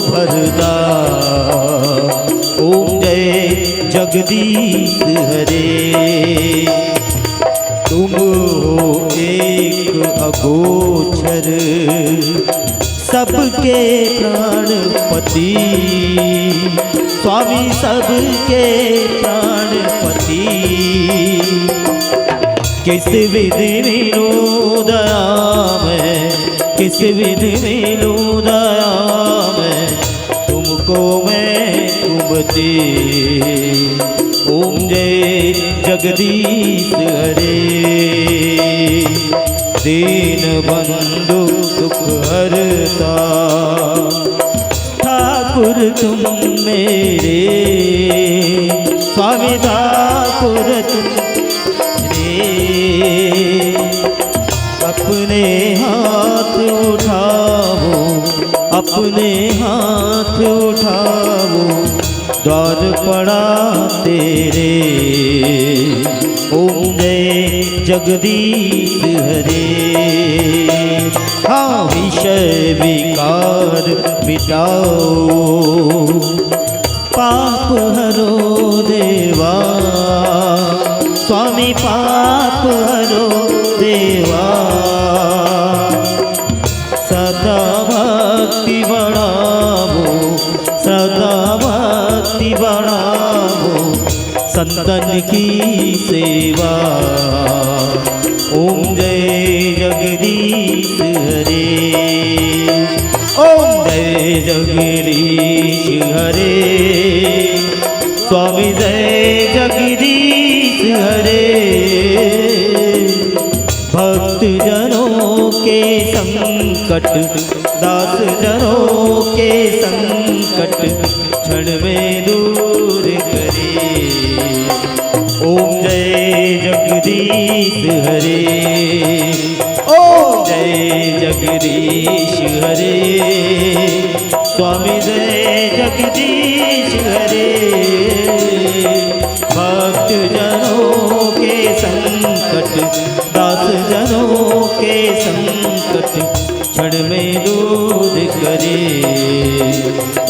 भरदा। ओम जय जगदीश हरे। तुम हो एक अगोचर, सबके प्राणपति, स्वामी सबके प्राणपति। किस विधि मिलूं दया मैं, किस विधि मिलूं दया मैं, तुमको मैं तुमते। ओम जय जगदीश हरे। दीन बंधु दुख हरता, ठाकुर तुम मेरे, स्वामी ठाकुर तुम जगदीश हरे। हाँ, विषय विकार मिटाओ, पाप हरो देवा, स्वामी पाप हरो देवा। सदा भक्ति बढ़ावो, सदा भक्ति बढ़ावो, संतन की सेवा। ओम जय जगदीश हरे, ओम जय जगदीश हरे, स्वामी जय जगदीश हरे। भक्त जनों के संकट, दास जनों के संकट क्षण में दूर करे। ओम जय जगदीश हरे, ओम जय जगदीश हरे, स्वामी जय जगदीश हरे। भक्त जनों के संकट, दास जनों के संकट क्षण में दूर करे।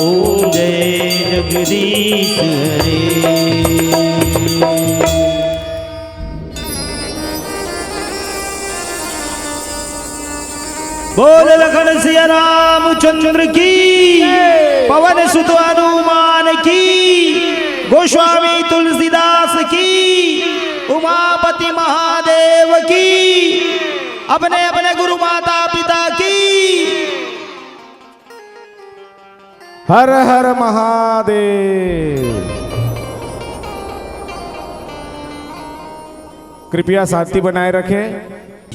ओम जय जगदीश हरे। बोल लखन सिया रामचंद्र की, पवन सुत हनुमान की, गोस्वामी तुलसीदास की, उमापति महादेव की, अपने अपने गुरु माता पिता की। हर हर महादेव। कृपया शांति बनाए रखें।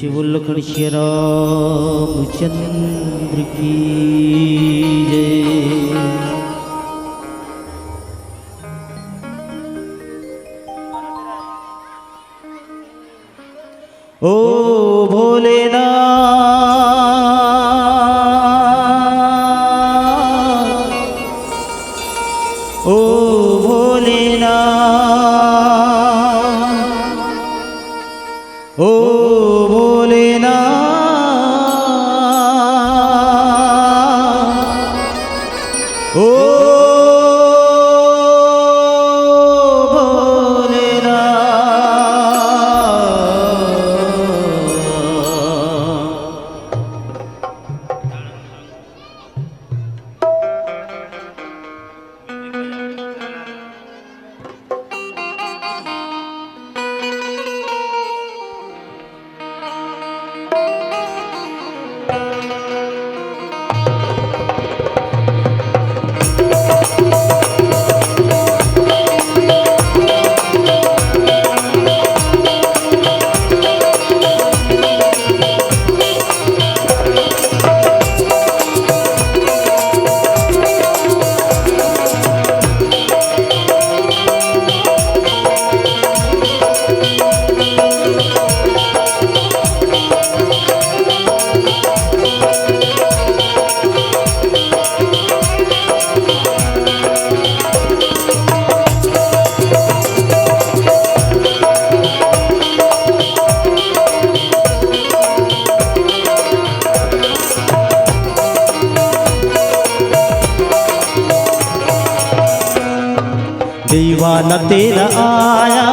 शिव लखन श्री रामचंद्र की जय। ओ भोलेनाथ, ओ भोलेनाथ, ओ भोलेनाथ, ओ भोलेनाथ। दीवाना तेरा आया,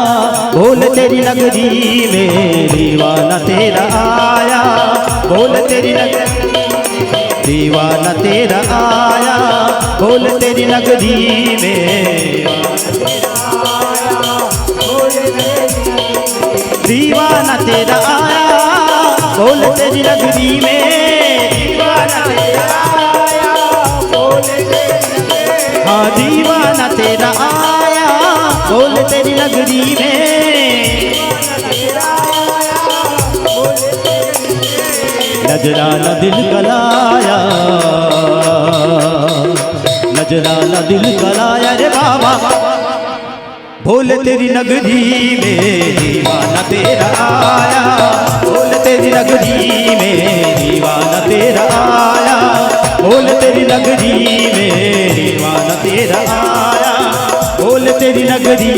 बोल तेरी नगरी में। दीवाना तेरा आया, बोल तेरी नगरी। दीवाना तेरा आया, बोल तेरी नगरी में। दीवाना तेरा आया, बोल तेरी नगरी में। दीवाना तेरा आया, बोल तेरी नगरी में। हाँ, दीवाना तेरा आया, बोल तेरी नगरी में। नजराना दिल का लाया, नजराना दिल का लाया रे बाबा। बोल तेरी नगरी में दीवाना तेरा आया, बोल तेरी नगरी में दीवाना तेरा आया, बोल तेरी नगरी में दीवाना तेरा आया, बोल तेरी नगरी।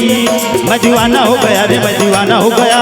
मैं दीवाना हो गया रे, मैं दीवाना हो गया।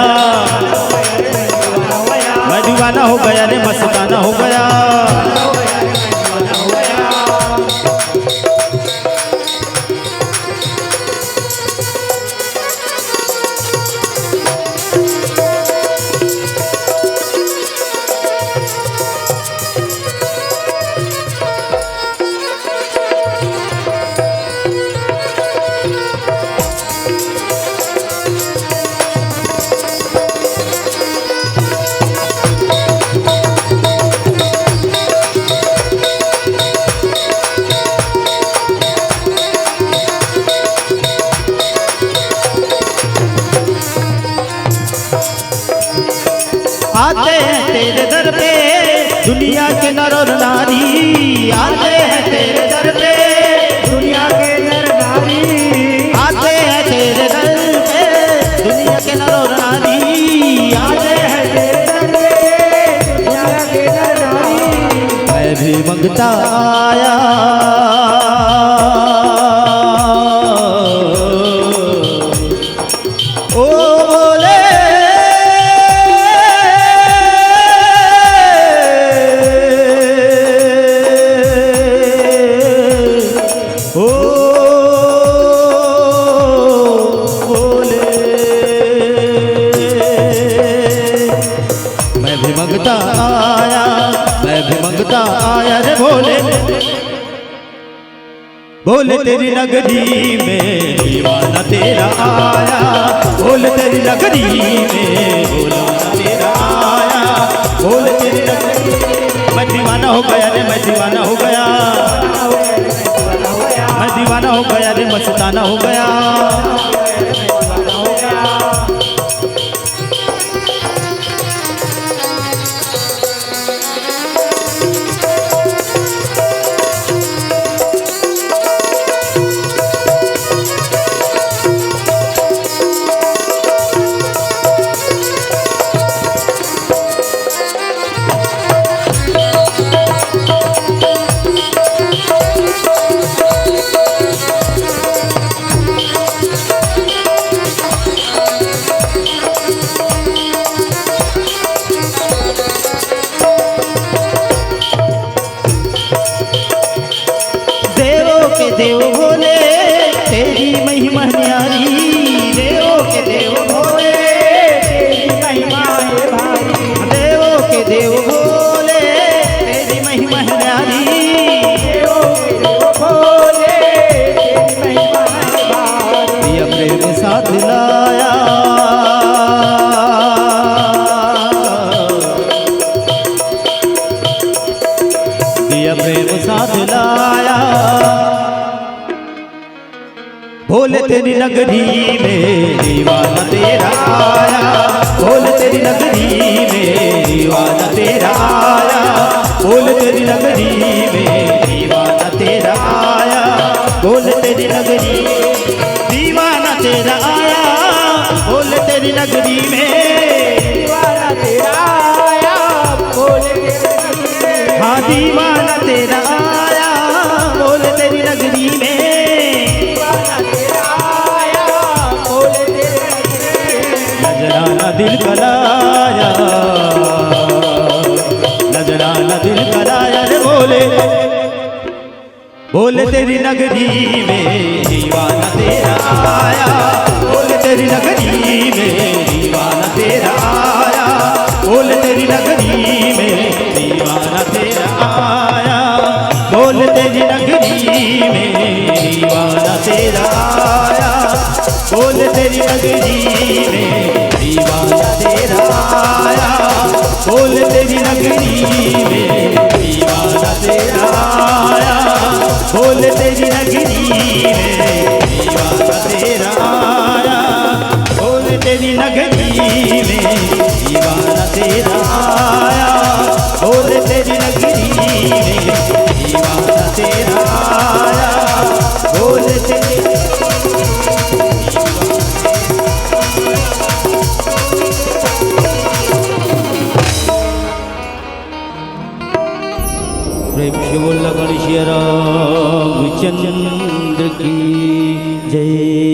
आते हैं तेरे दर पे दुनिया के नर और नारी, आते हैं तेरे दर पे दुनिया के नर नारी, आते हैं तेरे दर पे दुनिया के नर और नारी, आते हैं तेरे दर पे दुनिया के नर नारी। मैं भी मंगता आया, ओ बोले, ओ बोले। मैं भी मंगता आया, मैं भी मंगता आया रे भोले। बोल तेरी नगरी में दीवाना तेरा आया, बोल तेरी नगरी में दीवाना तेरा आया, बोल तेरी नगरी। मैं दीवाना हो गया रे, मैं दीवाना हो गया, मैं दीवाना हो गया रे, मस्ताना हो गया। देवों के देव भोले, तेरी महिमा न्यारी। देवों के देव भोले, तेरी महिमा है भारी। देवों के देव भोले, तेरी महिमा है न्यारी। देवों के देव भोले, तेरी महिमा है भारी। प्रिय प्रेम साथ लाया, दिया प्रेम साथ लाया। बोल तेरी नगरी में दीवाना तेरा आया, बोल तेरी नगरी में दीवाना तेरा आया, बोल तेरी नगरी में दीवाना तेरा आया, बोल तेरी नगरी दीवाना तेरा आया, बोल तेरी नगरी में दीवाना तेरा आया, बोल तेरी नगरी में। हाँ, दीवाना तेरा आया, बोल तेरी नगरी में। दीवाना तेरा आया, बोल तेरी नगरी में। नजराना दिल का लाया, नजराना दिल का लाया रे भोले। बोल तेरी नगरी में दीवाना तेरा आया, बोल तेरी नगरी में दीवाना तेरा आया, बोल तेरी नगरी में दीवाना तेरा आया, बोल तेरी नगरी में दीवाना तेरा आया, बोल तेरी नगरी में दीवाना तेरा आया, बोल तेरी नगरी में दीवाना तेरा आया, बोल तेरी नगरी में दीवाना तेरा आया, बोल तेरी नगरी में दीवाना तेरा आया, बोल तेरी नगरी में दीवाना तेरा आया, बोल तेरी। प्रेम से बोल लखन सिया रामचंद्र की जय।